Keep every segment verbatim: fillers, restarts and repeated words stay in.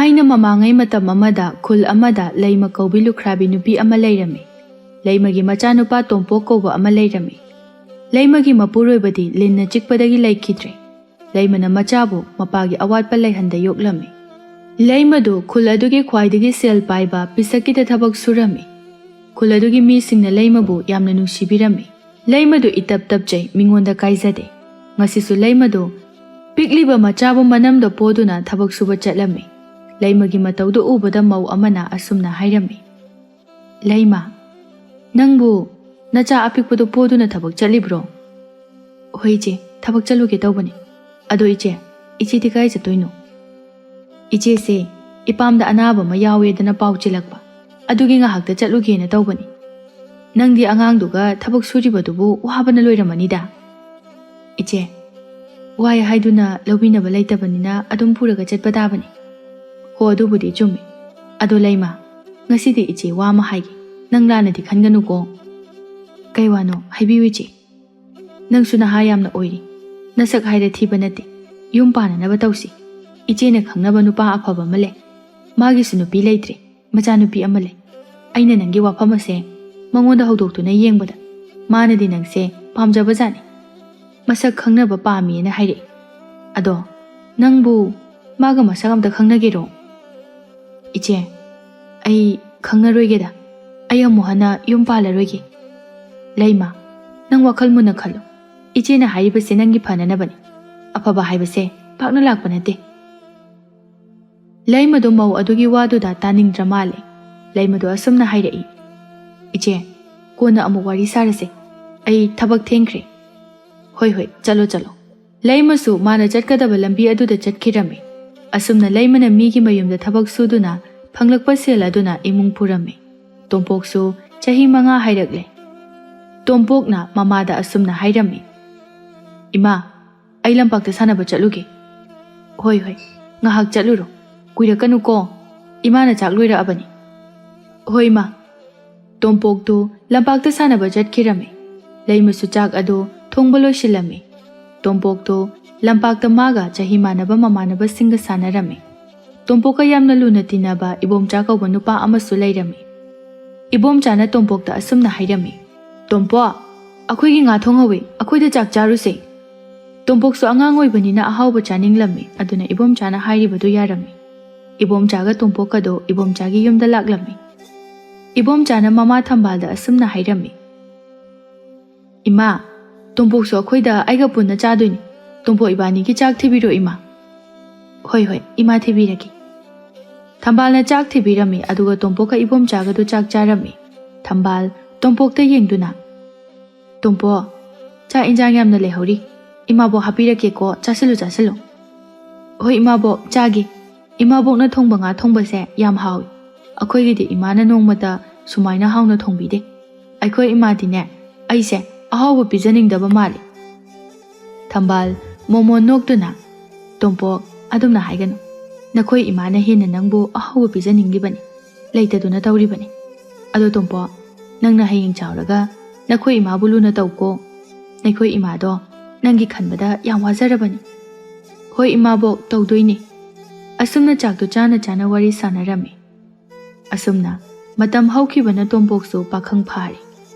ꯊꯥꯏꯅ ꯃꯃꯥꯡꯉꯩ ꯃꯇꯝ ꯑꯃꯗ ꯈꯨꯜ ꯑꯃꯗ ꯂꯩꯃ ꯀꯧꯕꯤ ꯂꯨꯈ꯭ꯔꯥꯕꯤ ꯅꯨꯄꯤ ꯑꯃ ꯂꯩꯔꯝꯃꯤ꯫ ꯂꯩꯃꯒꯤ ꯃꯆꯥꯅꯨꯄꯥ ꯇꯣꯝꯄꯣꯛ ꯀꯧꯕ ꯑꯃ ꯂꯩꯔꯝꯃꯤ꯫ ꯂꯩꯃꯒꯤ ꯃꯄꯨꯔꯣꯏꯕꯗꯤ ꯂꯤꯟꯅ ꯆꯤꯛꯄꯗꯒꯤ ꯂꯩꯈꯤꯗ꯭ꯔꯦ꯫ ꯂꯩꯃꯅ ꯃꯆꯥꯕꯨ ꯃꯄꯥꯒꯤ ꯑꯋꯥꯠꯄ ꯂꯩꯍꯟꯗ ꯌꯣꯛꯂꯝꯃꯤ꯫ ꯂꯩꯃꯗꯨ ꯈꯨꯜ ꯑꯗꯨꯒꯤ ꯈ꯭ꯋꯥꯏꯗꯒꯤ ꯁꯦꯜ ꯄꯥꯏꯕ ꯄꯤꯁꯛꯀꯤꯗ ꯊꯕꯛ ꯁꯨꯔꯝꯃꯤ꯫ ꯈꯨꯜ ꯑꯗꯨꯒꯤ ꯃꯤꯁꯤꯡꯅ ꯂꯩꯃꯕꯨ ꯌꯥꯝꯅ ꯅꯨꯡꯁꯤꯕꯤꯔꯝꯃꯤ꯫ ꯂꯩꯃꯗꯨ ꯏꯇꯞ ꯇꯞꯆꯩ, ꯃꯤꯉꯣꯟꯗ ꯀꯥꯏꯖꯗꯦ꯫ ꯉꯁꯤꯁꯨ ꯂꯩꯃꯗꯨ ꯄꯤꯛꯂꯤꯕ ꯃꯆꯥꯕꯨ ꯃꯅꯝꯗ ꯄꯣꯗꯨꯅ ꯊꯕꯛ ꯁꯨꯕ ꯆꯠꯂꯝꯃꯤ꯫ ꯂꯩꯃꯒꯤ ꯃꯇꯧꯗꯨ ꯎꯕꯗ ꯃꯧ ꯑꯃꯅ ꯑꯁꯨꯝꯅ ꯍꯥꯏꯔꯝꯃꯤ, "ꯂꯩꯃ, ꯅꯪꯕꯨ ꯅꯆꯥ ꯑꯄꯤꯛꯄꯗꯨ ꯄꯣꯗꯨꯅ ꯊꯕꯛ ꯆꯠꯂꯤꯕ꯭ꯔꯣ?" "ꯍꯣꯏ ꯏꯆꯦ, ꯊꯕꯛ ꯆꯠꯂꯨꯒꯦ ꯇꯧꯕꯅꯤ꯫ ꯑꯗꯣ ꯏꯆꯦ, ꯏꯆꯦꯗꯤ ꯀꯥꯏ ꯆꯠꯇꯣꯏꯅꯣ?" "ꯏꯆꯦꯁꯦ ꯏꯄꯥꯝꯗ ꯑꯅꯥꯕ ꯑꯃ ꯌꯥꯎꯋꯦꯗꯅ ꯄꯥꯎ ꯆꯤꯜꯂꯛꯄ, ꯑꯗꯨꯒꯤ ꯉꯥꯏꯍꯥꯛꯇ ꯆꯠꯂꯨꯒꯦꯅ ꯇꯧꯕꯅꯤ꯫ ꯅꯪꯗꯤ ꯑꯉꯥꯡꯗꯨꯒ ꯊꯕꯛ ꯁꯨꯔꯤꯕꯗꯨꯕꯨ ꯋꯥꯕꯅ ꯂꯣꯏꯔꯝꯃꯅꯤꯗ?" "ꯏꯆꯦ, ꯋꯥꯏ ꯍꯥꯏꯗꯨꯅ ꯂꯧꯕꯤꯅꯕ ꯂꯩꯇꯕꯅꯤꯅ ꯑꯗꯨꯝ ꯄꯨꯔꯒ ꯆꯠꯄ ꯇꯥꯕꯅꯤ꯫" "ꯍꯣ, ꯑꯗꯨꯕꯨꯗꯤ ꯆꯨꯝꯃꯤ꯫ ꯑꯗꯣ ꯂꯩꯃ, ꯉꯁꯤꯗꯤ ꯏꯆꯦ ꯋꯥ ꯑꯃ ꯍꯥꯏꯒꯦ, ꯅꯪ ꯂꯥꯟꯅꯗꯤ ꯈꯟꯒꯅꯨꯀꯣ꯫" "ꯀꯩ ꯋꯥꯅꯣ? ꯍꯥꯏꯕꯤꯌꯨ ꯏꯆꯦ꯫" "ꯅꯪꯁꯨ ꯅꯍꯥ ꯌꯥꯝꯅ ꯑꯣꯏꯔꯤ꯫ ꯅꯁꯛ ꯍꯥꯏꯔ ꯊꯤꯕ ꯅꯠꯇꯦ꯫ ꯌꯨꯝ ꯄꯥꯟꯅꯅꯕ ꯇꯧꯁꯤ꯫ ꯏꯆꯦꯅ ꯈꯪꯅꯕ ꯅꯨꯄꯥ ꯑꯐꯕ ꯑꯃ ꯂꯩ꯫ ꯃꯥꯒꯤꯁꯨ ꯅꯨꯄꯤ ꯂꯩꯇ꯭ꯔꯦ꯫ ꯃꯆꯥꯅꯨꯄꯤ ꯑꯃ ꯂꯩ꯫ ꯑꯩꯅ ꯅꯪꯒꯤ ꯋꯥꯐꯝ ꯑꯁꯦ ꯃꯉꯣꯟꯗ ꯍꯧꯗꯣꯛꯇꯨꯅ ꯌꯦꯡꯕꯗ ꯃꯥꯅꯗꯤ ꯅꯪꯁꯦ ꯄꯥꯝꯖꯕꯖꯥꯠꯅꯤ꯫ ꯃꯁꯛ ꯈꯪꯅꯕ ꯄꯥꯝꯃꯤꯅ ꯍꯥꯏꯔꯛꯏ꯫ ꯑꯗꯣ ꯅꯪꯕꯨ ꯃꯥꯒ ꯃꯁꯛ ꯑꯝꯇ ꯈꯪꯅꯒꯦꯔꯣ?" "ꯏꯆꯦ, ꯑꯩ ꯈꯪꯅꯔꯣꯏꯒꯦꯗ꯫ ꯑꯩ ꯑꯃꯨꯛ ꯍꯟꯅ ꯌꯨꯝ ꯄꯥꯜꯂꯔꯣꯏꯒꯦ꯫" "ꯂꯩꯃ, ꯅꯪ ꯋꯥꯈꯜ ꯃꯨꯟꯅ ꯈꯜꯂꯨ꯫ ꯏꯆꯦꯅ ꯍꯥꯏꯔꯤꯕꯁꯦ ꯅꯪꯒꯤ ꯐꯅꯅꯕꯅꯤ꯫ ꯑꯐꯕ ꯍꯥꯏꯕꯁꯦ ꯄꯥꯛꯅ ꯂꯥꯛꯄ ꯅꯠꯇꯦ꯫" ꯂꯩꯃꯗꯨ ꯃꯧ ꯑꯗꯨꯒꯤ ꯋꯥꯗꯨꯗ ꯇꯥꯅꯤꯡꯗ꯭ꯔ ꯃꯥꯜꯂꯦ꯫ ꯂꯩꯃꯗꯨ ꯑꯁꯨꯝꯅ ꯍꯥꯏꯔꯛꯏ, "ꯏꯆꯦ, ꯀꯣꯟꯅ ꯑꯃꯨꯛ ꯋꯥꯔꯤ ꯁꯥꯔꯁꯦ꯫ ꯑꯩ ꯊꯕꯛ ꯊꯦꯡꯈ꯭ꯔꯦ꯫" "ꯍꯣꯏ, ꯍꯣꯏ, ꯆꯠꯂꯣ, ꯆꯠꯂꯣ꯫" ꯂꯩꯃꯁꯨ ꯃꯥꯅ ꯆꯠꯀꯗꯕ ꯂꯝꯕꯤ ꯑꯗꯨꯗ ꯆꯠꯈꯤꯔꯝꯃꯤ꯫ ꯑꯁꯨꯝꯅ ꯂꯩꯃꯅ ꯃꯤꯒꯤ ꯃꯌꯨꯝꯗ ꯊꯕꯛ ꯁꯨꯗꯨꯅ ꯐꯪꯂꯛꯄ ꯁꯦꯜ ꯑꯗꯨꯅ ꯏꯃꯨꯡ ꯄꯨꯔꯝꯃꯤ꯫ ꯇꯣꯝꯄꯣꯛꯁꯨ ꯆꯍꯤ ꯃꯉꯥ ꯍꯥꯏꯔꯛꯂꯦ꯫ ꯇꯣꯝꯄꯣꯛꯅ ꯃꯃꯥꯗ ꯑꯁꯨꯝꯅ ꯍꯥꯏꯔꯝꯃꯤ, "ꯏꯃꯥ, ꯑꯩ ꯂꯝꯄꯥꯛꯇ ꯁꯥꯟꯅꯕ ꯆꯠꯂꯨꯒꯦ꯫" "ꯍꯣꯏ, ꯍꯣꯏ, ꯉꯥꯏꯍꯥꯛ ꯆꯠꯂꯨꯔꯣ꯫ ꯀꯨꯏꯔꯛꯀꯅꯨꯀꯣ꯫ ꯏꯃꯥꯅ ꯆꯥꯛ ꯂꯣꯏꯔꯛꯑꯕꯅꯤ꯫" "ꯍꯣꯏ, ꯏꯃꯥ꯫" ꯇꯣꯝꯄꯣꯛꯇꯨ ꯂꯝꯄꯥꯛꯇ ꯁꯥꯟꯅꯕ ꯆꯠꯈꯤꯔꯝꯃꯤ꯫ ꯂꯩꯃꯁꯨ ꯆꯥꯛ ꯑꯗꯨ ꯊꯣꯡꯕ ꯂꯣꯏꯁꯤꯜꯂꯝꯃꯤ꯫ ꯇꯣꯝꯄꯣꯛꯇꯨ ꯂꯝꯄꯥꯛꯇ ꯃꯥꯒ ꯆꯍꯤ ꯃꯥꯟꯅꯕ ꯃꯃꯥꯟꯅꯕꯁꯤꯡꯒ ꯁꯥꯟꯅꯔꯝꯃꯤ꯫ ꯇꯣꯝꯄꯣꯛꯀ ꯌꯥꯝꯅ ꯂꯨꯅ ꯇꯤꯟꯅꯕ ꯏꯕꯣꯝꯆꯥ ꯀꯧꯕ ꯅꯨꯄꯥ ꯑꯃꯁꯨ ꯂꯩꯔꯝꯃꯤ꯫ ꯏꯕꯣꯝꯆꯥꯅ ꯇꯣꯝꯄꯣꯛꯇ ꯑꯁꯨꯝꯅ ꯍꯥꯏꯔꯝꯃꯤ, "ꯇꯣꯝꯄꯣꯛ, ꯑꯩꯈꯣꯏꯒꯤ ꯉꯥ ꯊꯣꯡꯍꯧꯋꯤ, ꯑꯩꯈꯣꯏꯗ ꯆꯥꯛ ꯆꯥꯔꯨꯁꯦ"꯫ ꯇꯣꯝꯄꯣꯛꯁꯨ ꯑꯉꯥꯡ ꯑꯣꯏꯕꯅꯤꯅ ꯑꯍꯥꯎꯕ ꯆꯥꯅꯤꯡꯂꯝꯃꯤ, ꯑꯗꯨꯅ ꯏꯕꯣꯝꯆꯥꯅ ꯍꯥꯏꯔꯤꯕꯗꯨ ꯌꯥꯔꯝꯃꯤ꯫ ꯏꯕꯣꯝꯆꯥꯒ ꯇꯣꯝꯄꯣꯛꯀꯗꯣ ꯏꯕꯣꯝꯆꯥꯒꯤ ꯌꯨꯝꯗ ꯂꯥꯛꯂꯝꯃꯤ꯫ ꯏꯕꯣꯝꯆꯥꯅ ꯃꯃꯥ ꯊꯝꯕꯥꯜꯗ ꯑꯁꯨꯝꯅ ꯍꯥꯏꯔꯝꯃꯤ, "ꯏꯃꯥ, ꯇꯣꯝꯄꯣꯛꯁꯨ ꯑꯩꯈꯣꯏꯗ ꯑꯩꯒ ꯄꯨꯟꯅ ꯆꯥꯗꯣꯏꯅꯤ꯫ ꯇꯣꯝꯄꯣꯛ ꯏꯕꯥꯅꯤꯒꯤ ꯆꯥꯛ ꯊꯤꯕꯤꯔꯣ, ꯏꯃꯥ"꯫ "ꯍꯣꯏ, ꯍꯣꯏ, ꯏꯃꯥ ꯊꯤꯕꯤꯔꯒꯦ"꯫ ꯊꯝꯕꯥꯜꯅ ꯆꯥꯛ ꯊꯤꯕꯤꯔꯝꯃꯤ, ꯑꯗꯨꯒ ꯇꯣꯝꯄꯣꯛꯀ ꯏꯕꯣꯝꯆꯥꯒꯗꯨ ꯆꯥꯛ ꯆꯥꯔꯝꯃꯤ꯫ ꯊꯝꯕꯥꯜ ꯇꯣꯝꯄꯣꯛꯇ ꯌꯦꯡꯗꯨꯅ, "ꯇꯣꯝꯄꯣꯛ, ꯆꯥꯛ ꯏꯟꯖꯥꯡ ꯌꯥꯝꯅ ꯂꯩꯍꯧꯔꯤ꯫ ꯏꯃꯥꯕꯣꯛ ꯍꯥꯞꯄꯤꯔꯛꯀꯦꯀꯣ, ꯆꯥꯁꯤꯜꯂꯨ, ꯆꯥꯁꯤꯜꯂꯨ"꯫ "ꯍꯣꯏ ꯏꯃꯥꯕꯣꯛ, ꯆꯥꯒꯦ꯫ ꯏꯃꯥꯕꯣꯛꯅ ꯊꯣꯡꯕ ꯉꯥ ꯊꯣꯡꯕꯁꯦ ꯌꯥꯝ ꯍꯥꯎꯏ꯫ ꯑꯩꯈꯣꯏꯒꯤꯗꯤ ꯏꯃꯥꯅ ꯅꯣꯡꯃꯇ ꯁꯨꯃꯥꯏꯅ ꯍꯥꯎꯅ ꯊꯣꯡꯕꯤꯗꯦ꯫ ꯑꯩꯈꯣꯏ ꯏꯃꯥꯗꯤꯅꯦ, ꯑꯩꯁꯦ ꯑꯍꯥꯎꯕ ꯄꯤꯖꯅꯤꯡꯗꯕ ꯃꯥꯜꯂꯤ"꯫ ꯊꯝꯕꯥꯜ ꯃꯣꯃꯣꯟ ꯅꯣꯛꯇꯨꯅ, "ꯇꯣꯝꯄꯣꯛ, ꯑꯗꯨꯝꯅ ꯍꯥꯏꯒꯅꯨ꯫ ꯅꯈꯣꯏ ꯏꯃꯥꯅ ꯍꯦꯟꯅ ꯅꯪꯕꯨ ꯑꯍꯥꯎꯕ ꯄꯤꯖꯅꯤꯡꯂꯤꯕꯅꯤ, ꯂꯩꯇꯗꯨꯅ ꯇꯧꯔꯤꯕꯅꯤ꯫ ꯑꯗꯣ ꯇꯣꯝꯄꯣꯛ, ꯅꯪꯅ ꯍꯌꯦꯡ ꯆꯥꯎꯔꯒ ꯅꯈꯣꯏ ꯏꯃꯥꯕꯨ ꯂꯨꯅ ꯇꯧꯀꯣ꯫ ꯅꯈꯣꯏ ꯏꯃꯥꯗꯣ ꯅꯪꯒꯤ ꯈꯟꯕꯗ ꯌꯥꯝ ꯋꯥꯖꯔꯕꯅꯤ"꯫ "ꯍꯣꯏ ꯏꯃꯥꯕꯣꯛ, ꯇꯧꯗꯣꯏꯅꯤ"꯫ ꯑꯁꯨꯝꯅ ꯆꯥꯛꯇꯨ ꯆꯥꯅ ꯆꯥꯅ ꯋꯥꯔꯤ ꯁꯥꯟꯅꯔꯝꯃꯤ꯫ ꯑꯁꯨꯝꯅ ꯃꯇꯝ ꯍꯧꯈꯤꯕꯅ ꯇꯣꯝꯄꯣꯛꯁꯨ ꯄꯥꯈꯪ ꯐꯥꯔꯦ꯫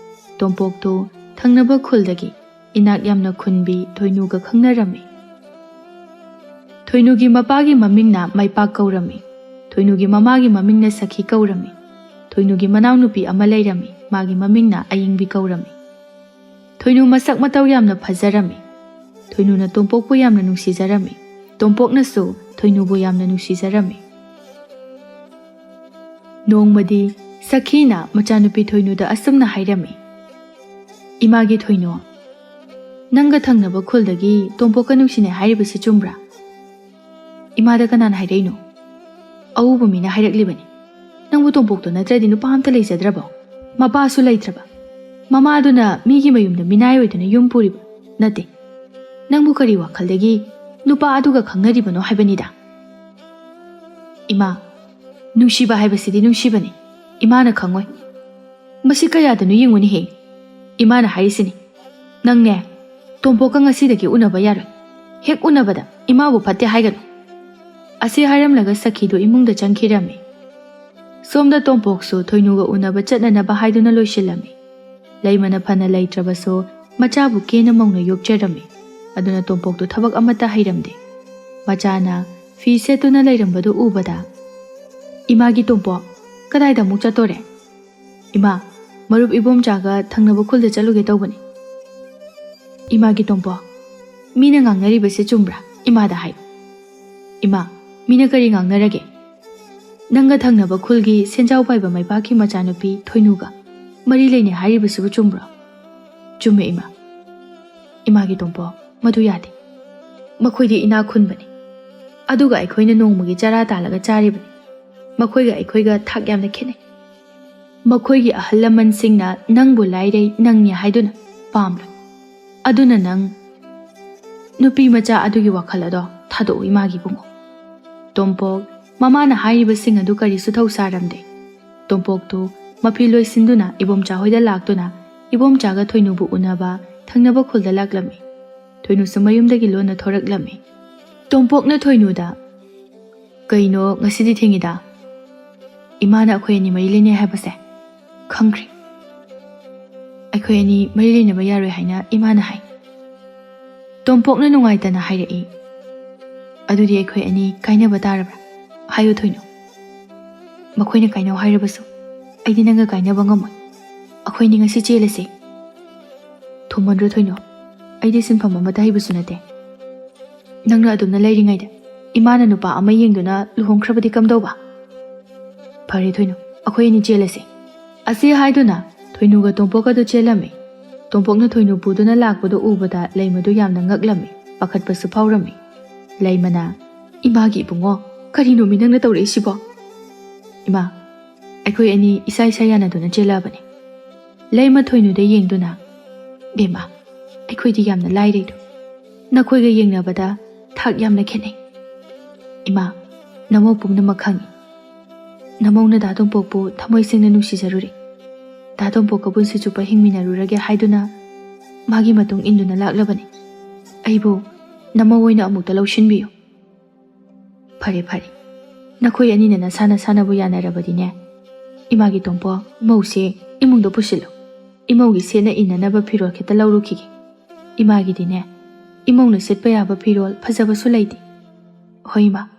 ꯇꯣꯝꯄꯣꯛꯇꯨ ꯊꯪꯅꯕ ꯈꯨꯜꯗꯒꯤ ꯏꯅꯥꯛ ꯌꯥꯝꯅ ꯈꯨꯟꯕꯤ ꯊꯣꯏꯅꯨꯒ ꯈꯪꯅꯔꯝꯃꯤ꯫ ꯊꯣꯏꯅꯨꯒꯤ ꯃꯄꯥꯒꯤ ꯃꯃꯤꯡꯅ ꯃꯩꯄꯥꯛ ꯀꯧꯔꯝꯃꯤ꯫ ꯊꯣꯏꯅꯨꯒꯤ ꯃꯃꯥꯒꯤ ꯃꯃꯤꯡꯅ ꯁꯈꯤ ꯀꯧꯔꯝꯃꯤ꯫ ꯊꯣꯏꯅꯨꯒꯤ ꯃꯅꯥꯎꯅꯨꯄꯤ ꯑꯃ ꯂꯩꯔꯝꯃꯤ, ꯃꯥꯒꯤ ꯃꯃꯤꯡꯅ ꯑꯌꯤꯡꯕꯤ ꯀꯧꯔꯝꯃꯤ꯫ ꯊꯣꯏꯅꯨ ꯃꯁꯛ ꯃꯇꯧ ꯌꯥꯝꯅ ꯐꯖꯔꯝꯃꯤ꯫ ꯊꯣꯏꯅꯨꯅ ꯇꯣꯝꯄꯣꯛꯄꯨ ꯌꯥꯝꯅ ꯅꯨꯡꯁꯤꯖꯔꯝꯃꯤ꯫ ꯇꯣꯝꯄꯣꯛꯅꯁꯨ ꯊꯣꯏꯅꯨꯕꯨ ꯌꯥꯝꯅ ꯅꯨꯡꯁꯤꯖꯔꯝꯃꯤ꯫ ꯅꯣꯡꯃꯗꯤ ꯁꯈꯤꯅ ꯃꯆꯥꯅꯨꯄꯤ ꯊꯣꯏꯅꯨꯗ ꯑꯁꯨꯝꯅ ꯍꯥꯏꯔꯝꯃꯤ, "ꯏꯃꯥꯒꯤ ꯊꯣꯏꯅꯨ, ꯅꯪꯒ ꯊꯪꯅꯕ ꯈꯨꯜꯗꯒꯤ ꯇꯣꯝꯄꯣꯛꯀ ꯅꯨꯡꯁꯤꯅꯩ ꯍꯥꯏꯔꯤꯕꯁꯤ ꯆꯨꯝꯕ꯭ꯔꯥ?" "ꯏꯃꯥꯗ ꯀꯅꯥꯅ ꯍꯥꯏꯔꯛꯏꯅꯣ? ꯑꯎꯕ ꯃꯤꯅ ꯍꯥꯏꯔꯛꯂꯤꯕꯅꯤ꯫ ꯅꯪꯕꯨ ꯇꯣꯝꯄꯣꯛꯇꯣ ꯅꯠꯇ꯭ꯔꯗꯤ ꯅꯨꯄꯥ ꯑꯝꯇ ꯂꯩꯖꯗ꯭ꯔꯕꯣ? ꯃꯄꯥꯁꯨ ꯂꯩꯇ꯭ꯔꯕ? ꯃꯃꯥꯗꯨꯅ ꯃꯤꯒꯤ ꯃꯌꯨꯝꯗ ꯃꯤꯅꯥꯏ ꯑꯣꯏꯗꯨꯅ ꯌꯨꯝ ꯄꯨꯔꯤꯕ ꯅꯠꯇꯦ꯫ ꯅꯪꯕꯨ ꯀꯔꯤ ꯋꯥꯈꯜꯗꯒꯤ ꯅꯨꯄꯥ ꯑꯗꯨꯒ ꯈꯪꯅꯔꯤꯕꯅꯣ ꯍꯥꯏꯕꯅꯤꯗ"꯫ "ꯏꯃꯥ, ꯅꯨꯡꯁꯤꯕ ꯍꯥꯏꯕꯁꯤꯗꯤ ꯅꯨꯡꯁꯤꯕꯅꯤ꯫ ꯏꯃꯥꯅ ꯈꯪꯉꯣꯏ꯫ ꯃꯁꯤ ꯀꯌꯥꯗꯅꯣ ꯌꯦꯡꯉꯨꯅꯦꯍꯦ꯫ ꯏꯃꯥꯅ ꯍꯥꯏꯔꯤꯁꯤꯅꯤ꯫ ꯅꯪꯅꯦ, ꯇꯣꯝꯄꯣꯛꯀ ꯉꯁꯤꯗꯒꯤ ꯎꯅꯕ ꯌꯥꯔꯣꯏ꯫ ꯍꯦꯛ ꯎꯅꯕꯗ ꯏꯃꯥꯕꯨ ꯐꯠꯇꯦ ꯍꯥꯏꯒꯅꯨ"꯫ ꯑꯁꯤ ꯍꯥꯏꯔꯝꯂꯒ ꯁꯈꯤꯗꯨ ꯏꯃꯨꯡꯗ ꯆꯪꯈꯤꯔꯝꯃꯤ꯫ ꯁꯣꯝꯗ ꯇꯣꯝꯄꯣꯛꯁꯨ ꯊꯣꯏꯅꯨꯒ ꯎꯅꯕ ꯆꯠꯅꯅꯕ ꯍꯥꯏꯗꯨꯅ ꯂꯣꯏꯁꯤꯜꯂꯝꯃꯤ꯫ ꯂꯩꯃꯅ ꯐꯅ ꯂꯩꯇ꯭ꯔꯕꯁꯨ ꯃꯆꯥꯕꯨ ꯀꯦꯅ ꯃꯧꯅ ꯌꯣꯛꯆꯔꯝꯃꯤ꯫ ꯑꯗꯨꯅ ꯇꯣꯝꯄꯣꯛꯇꯨ ꯊꯕꯛ ꯑꯃꯠꯇ ꯍꯩꯔꯝꯗꯦ꯫ ꯃꯆꯥꯅ ꯐꯤ ꯁꯦꯠꯇꯨꯅ ꯂꯩꯔꯝꯕꯗꯨ ꯎꯕꯗ, "ꯏꯃꯥꯒꯤ ꯇꯣꯝꯄꯣꯛ, ꯀꯗꯥꯏꯗ ꯑꯃꯨꯛ ꯆꯠꯇꯣꯔꯦ?" "ꯏꯃꯥ, ꯃꯔꯨꯞ ꯏꯕꯣꯝꯆꯥꯒ ꯊꯪꯅꯕ ꯈꯨꯜꯗ ꯆꯠꯂꯨꯒꯦ ꯇꯧꯕꯅꯤ꯫" "ꯏꯃꯥꯒꯤ ꯇꯣꯝꯄꯣꯛ, ꯃꯤꯅ ꯉꯥꯡꯅꯔꯤꯕꯁꯤ ꯆꯨꯝꯕ꯭ꯔꯥ? ꯏꯃꯥꯗ ꯍꯥꯏꯌꯨ꯫" "ꯏꯃꯥ, ꯃꯤꯅ ꯀꯔꯤ ꯉꯥꯡꯅꯔꯒꯦ? ꯅꯪꯒ ꯊꯪꯅꯕ ꯈꯨꯜꯒꯤ ꯁꯦꯟꯖꯥꯎ ꯄꯥꯏꯕ ꯃꯩꯕꯥꯛꯀꯤ ꯃꯆꯥꯅꯨꯄꯤ ꯊꯣꯏꯅꯨꯒ ꯃꯔꯤ ꯂꯩꯅꯩ ꯍꯥꯏꯔꯤꯕꯁꯤꯕꯨ ꯆꯨꯝꯕ꯭ꯔꯣ?" "ꯆꯨꯝꯃꯦ, ꯏꯃꯥ꯫" "ꯏꯃꯥꯒꯤ ꯇꯣꯝꯄꯣꯛ, ꯃꯗꯨ ꯌꯥꯗꯦ꯫ ꯃꯈꯣꯏꯗꯤ ꯏꯅꯥꯛ ꯈꯨꯟꯕꯅꯤ꯫ ꯑꯗꯨꯒ ꯑꯩꯈꯣꯏꯅ ꯅꯣꯡꯃꯒꯤ ꯆꯔꯥ ꯇꯥꯜꯂꯒ ꯆꯥꯔꯤꯕꯅꯤ꯫ ꯃꯈꯣꯏꯒ ꯑꯩꯈꯣꯏꯒ ꯊꯥꯛ ꯌꯥꯝꯅ ꯈꯦꯠꯅꯩ꯫ ꯃꯈꯣꯏꯒꯤ ꯑꯍꯜ ꯂꯃꯟꯁꯤꯡꯅ ꯅꯪꯕꯨ ꯂꯥꯏꯔꯩ ꯅꯪꯅꯤ ꯍꯥꯏꯗꯨꯅ ꯄꯥꯝꯂꯣꯏ꯫ ꯑꯗꯨꯅ ꯅꯪ ꯅꯨꯄꯤ ꯃꯆꯥ ꯑꯗꯨꯒꯤ ꯋꯥꯈꯜ ꯑꯗꯣ ꯊꯥꯗꯣꯛꯎ, ꯏꯃꯥꯒꯤ ꯏꯕꯨꯡꯉꯣ꯫" ꯇꯣꯝꯄꯣꯛ ꯃꯃꯥꯅ ꯍꯥꯏꯔꯤꯕꯁꯤꯡ ꯑꯗꯨ ꯀꯔꯤꯁꯨ ꯊꯧꯁꯥꯔꯝꯗꯦ꯫ ꯇꯣꯝꯄꯣꯛꯇꯨ ꯃꯐꯤ ꯂꯣꯏꯁꯤꯟꯗꯨꯅ ꯏꯕꯣꯝꯆꯥ ꯍꯣꯏꯗ ꯂꯥꯛꯇꯨꯅ ꯏꯕꯣꯝꯆꯥꯒ ꯊꯣꯏꯅꯨꯕꯨ ꯎꯅꯕ ꯊꯪꯅꯕ ꯈꯨꯜꯗ ꯂꯥꯛꯂꯝꯃꯤ꯫ ꯊꯣꯏꯅꯨꯁꯨ ꯃꯌꯨꯝꯗꯒꯤ ꯂꯣꯟꯅ ꯊꯣꯔꯛꯂꯝꯃꯤ꯫ ꯇꯣꯝꯄꯣꯛꯅ ꯊꯣꯏꯅꯨꯗ, "ꯀꯩꯅꯣ, ꯉꯁꯤꯗꯤ ꯊꯦꯡꯉꯤꯗ? ꯏꯃꯥꯅ ꯑꯩꯈꯣꯏ ꯑꯅꯤ ꯃꯔꯤ ꯂꯩꯅꯩ ꯍꯥꯏꯕꯁꯦ ꯈꯪꯈ꯭ꯔꯦ꯫ ꯑꯩꯈꯣꯏ ꯑꯅꯤ ꯃꯔꯤ ꯂꯩꯅꯕ ꯌꯥꯔꯣꯏ ꯍꯥꯏꯅ ꯏꯃꯥꯅ ꯍꯥꯏ꯫" ꯇꯣꯝꯄꯣꯛꯅ ꯅꯨꯡꯉꯥꯏꯇꯅ ꯍꯥꯏꯔꯛꯏ, "ꯑꯗꯨꯗꯤ ꯑꯩꯈꯣꯏ ꯑꯅꯤ ꯀꯥꯏꯅꯕ ꯇꯥꯔꯕ꯭ꯔꯥ? ꯍꯥꯏꯌꯨ ꯊꯣꯏꯅꯨ꯫" "ꯃꯈꯣꯏꯅ ꯀꯥꯏꯅꯧ ꯍꯥꯏꯔꯕꯁꯨ ꯑꯩꯗꯤ ꯅꯪꯒ ꯀꯥꯏꯅꯕ ꯉꯝꯃꯣꯏ꯫ ꯑꯩꯈꯣꯏ ꯑꯅꯤ ꯉꯁꯤ ꯆꯦꯜꯂꯁꯤ꯫" "ꯊꯨꯃꯟꯗ꯭ꯔꯣ ꯊꯣꯏꯅꯨ? ꯑꯩꯗꯤ ꯁꯤꯟꯐꯝ ꯑꯃꯠꯇ ꯍꯩꯕꯁꯨ ꯅꯠꯇꯦ꯫ ꯅꯪꯅ ꯑꯗꯨꯝꯅ ꯂꯩꯔꯤꯉꯩꯗ ꯏꯃꯥꯅ ꯅꯨꯄꯥ ꯑꯃ ꯌꯦꯡꯗꯨꯅ ꯂꯨꯍꯣꯡꯈ꯭ꯔꯕꯗꯤ ꯀꯝꯗꯧꯕ?" "ꯐꯔꯦ ꯊꯣꯏꯅꯨ, ꯑꯩꯈꯣꯏ ꯑꯅꯤ ꯆꯦꯜꯂꯁꯤ꯫" ꯑꯁꯤ ꯍꯥꯏꯗꯨꯅ ꯊꯣꯏꯅꯨꯒ ꯇꯣꯝꯄꯣꯛꯀꯗꯨ ꯆꯦꯜꯂꯝꯃꯤ꯫ ꯇꯣꯝꯄꯣꯛꯅ ꯊꯣꯏꯅꯨ ꯄꯨꯗꯨꯅ ꯂꯥꯛꯄꯗꯨ ꯎꯕꯗ ꯂꯩꯃꯗꯨ ꯌꯥꯝꯅ ꯉꯛꯂꯝꯃꯤ, ꯄꯥꯈꯠꯄꯁꯨ ꯐꯥꯎꯔꯝꯃꯤ꯫ ꯂꯩꯃꯅ, "ꯏꯃꯥꯒꯤ ꯏꯕꯨꯡꯉꯣ, ꯀꯔꯤꯅꯣꯃꯤ ꯅꯪꯅ ꯇꯧꯔꯛꯏꯁꯤꯕꯣ?" "ꯏꯃꯥ, ꯑꯩꯈꯣꯏ ꯑꯅꯤ ꯏꯁꯥ ꯏꯁꯥ ꯌꯥꯅꯗꯨꯅ ꯆꯦꯜꯂꯛꯑꯕꯅꯤ꯫" ꯂꯩꯃ ꯊꯣꯏꯅꯨꯗ ꯌꯦꯡꯗꯨꯅ, "ꯕꯦꯝꯃ, ꯑꯩꯈꯣꯏꯗꯤ ꯌꯥꯝꯅ ꯂꯥꯏꯔꯩꯗꯣ꯫ ꯅꯈꯣꯏꯒ ꯌꯦꯡꯅꯕꯗ ꯊꯥꯛ ꯌꯥꯝꯅ ꯈꯦꯠꯅꯩ꯫ ꯏꯃꯥ, ꯅꯃꯧ ꯄꯨꯝꯅꯃꯛ ꯈꯪꯏ꯫ ꯅꯃꯧꯅ ꯗꯥ ꯇꯣꯝꯄꯣꯛꯄꯨ ꯊꯃꯣꯏ ꯁꯦꯡꯅ ꯅꯨꯡꯁꯤꯖꯔꯨꯔꯦ꯫ ꯗꯥ ꯇꯣꯝꯄꯣꯛꯀ ꯄꯨꯟꯁꯤ ꯆꯨꯞꯄ ꯍꯤꯡꯃꯤꯟꯅꯔꯨꯔꯒꯦ ꯍꯥꯏꯗꯨꯅ ꯃꯥꯒꯤ ꯃꯇꯨꯡ ꯏꯟꯗꯨꯅ ꯂꯥꯛꯂꯕꯅꯤ꯫ ꯑꯩꯕꯨ ꯅꯃꯧ ꯑꯣꯏꯅ ꯑꯃꯨꯛꯇ ꯂꯧꯁꯤꯟꯕꯤꯌꯨ꯫" "ꯐꯔꯦ, ꯐꯔꯦ, ꯅꯈꯣꯏ ꯑꯅꯤꯅ ꯅꯁꯥ ꯅꯁꯥꯅꯕꯨ ꯌꯥꯅꯔꯕꯗꯤꯅꯦ, ꯏꯃꯥꯒꯤ ꯇꯣꯝꯄꯣꯛ, ꯃꯧꯁꯦ ꯏꯃꯨꯡꯗ ꯄꯨꯁꯤꯜꯂꯨ꯫ ꯏꯃꯧꯒꯤ ꯁꯦꯠꯅ ꯏꯅꯅꯕ ꯐꯤꯔꯣꯜ ꯈꯤꯇ ꯂꯧꯔꯨꯈꯤꯒꯦ꯫ ꯏꯃꯥꯒꯤꯗꯤꯅꯦ, ꯏꯃꯧꯅ ꯁꯦꯠꯄ ꯌꯥꯕ ꯐꯤꯔꯣꯜ ꯐꯖꯕꯁꯨ ꯂꯩꯇꯦ꯫" "ꯍꯣꯏ, ꯏꯃꯥ꯫"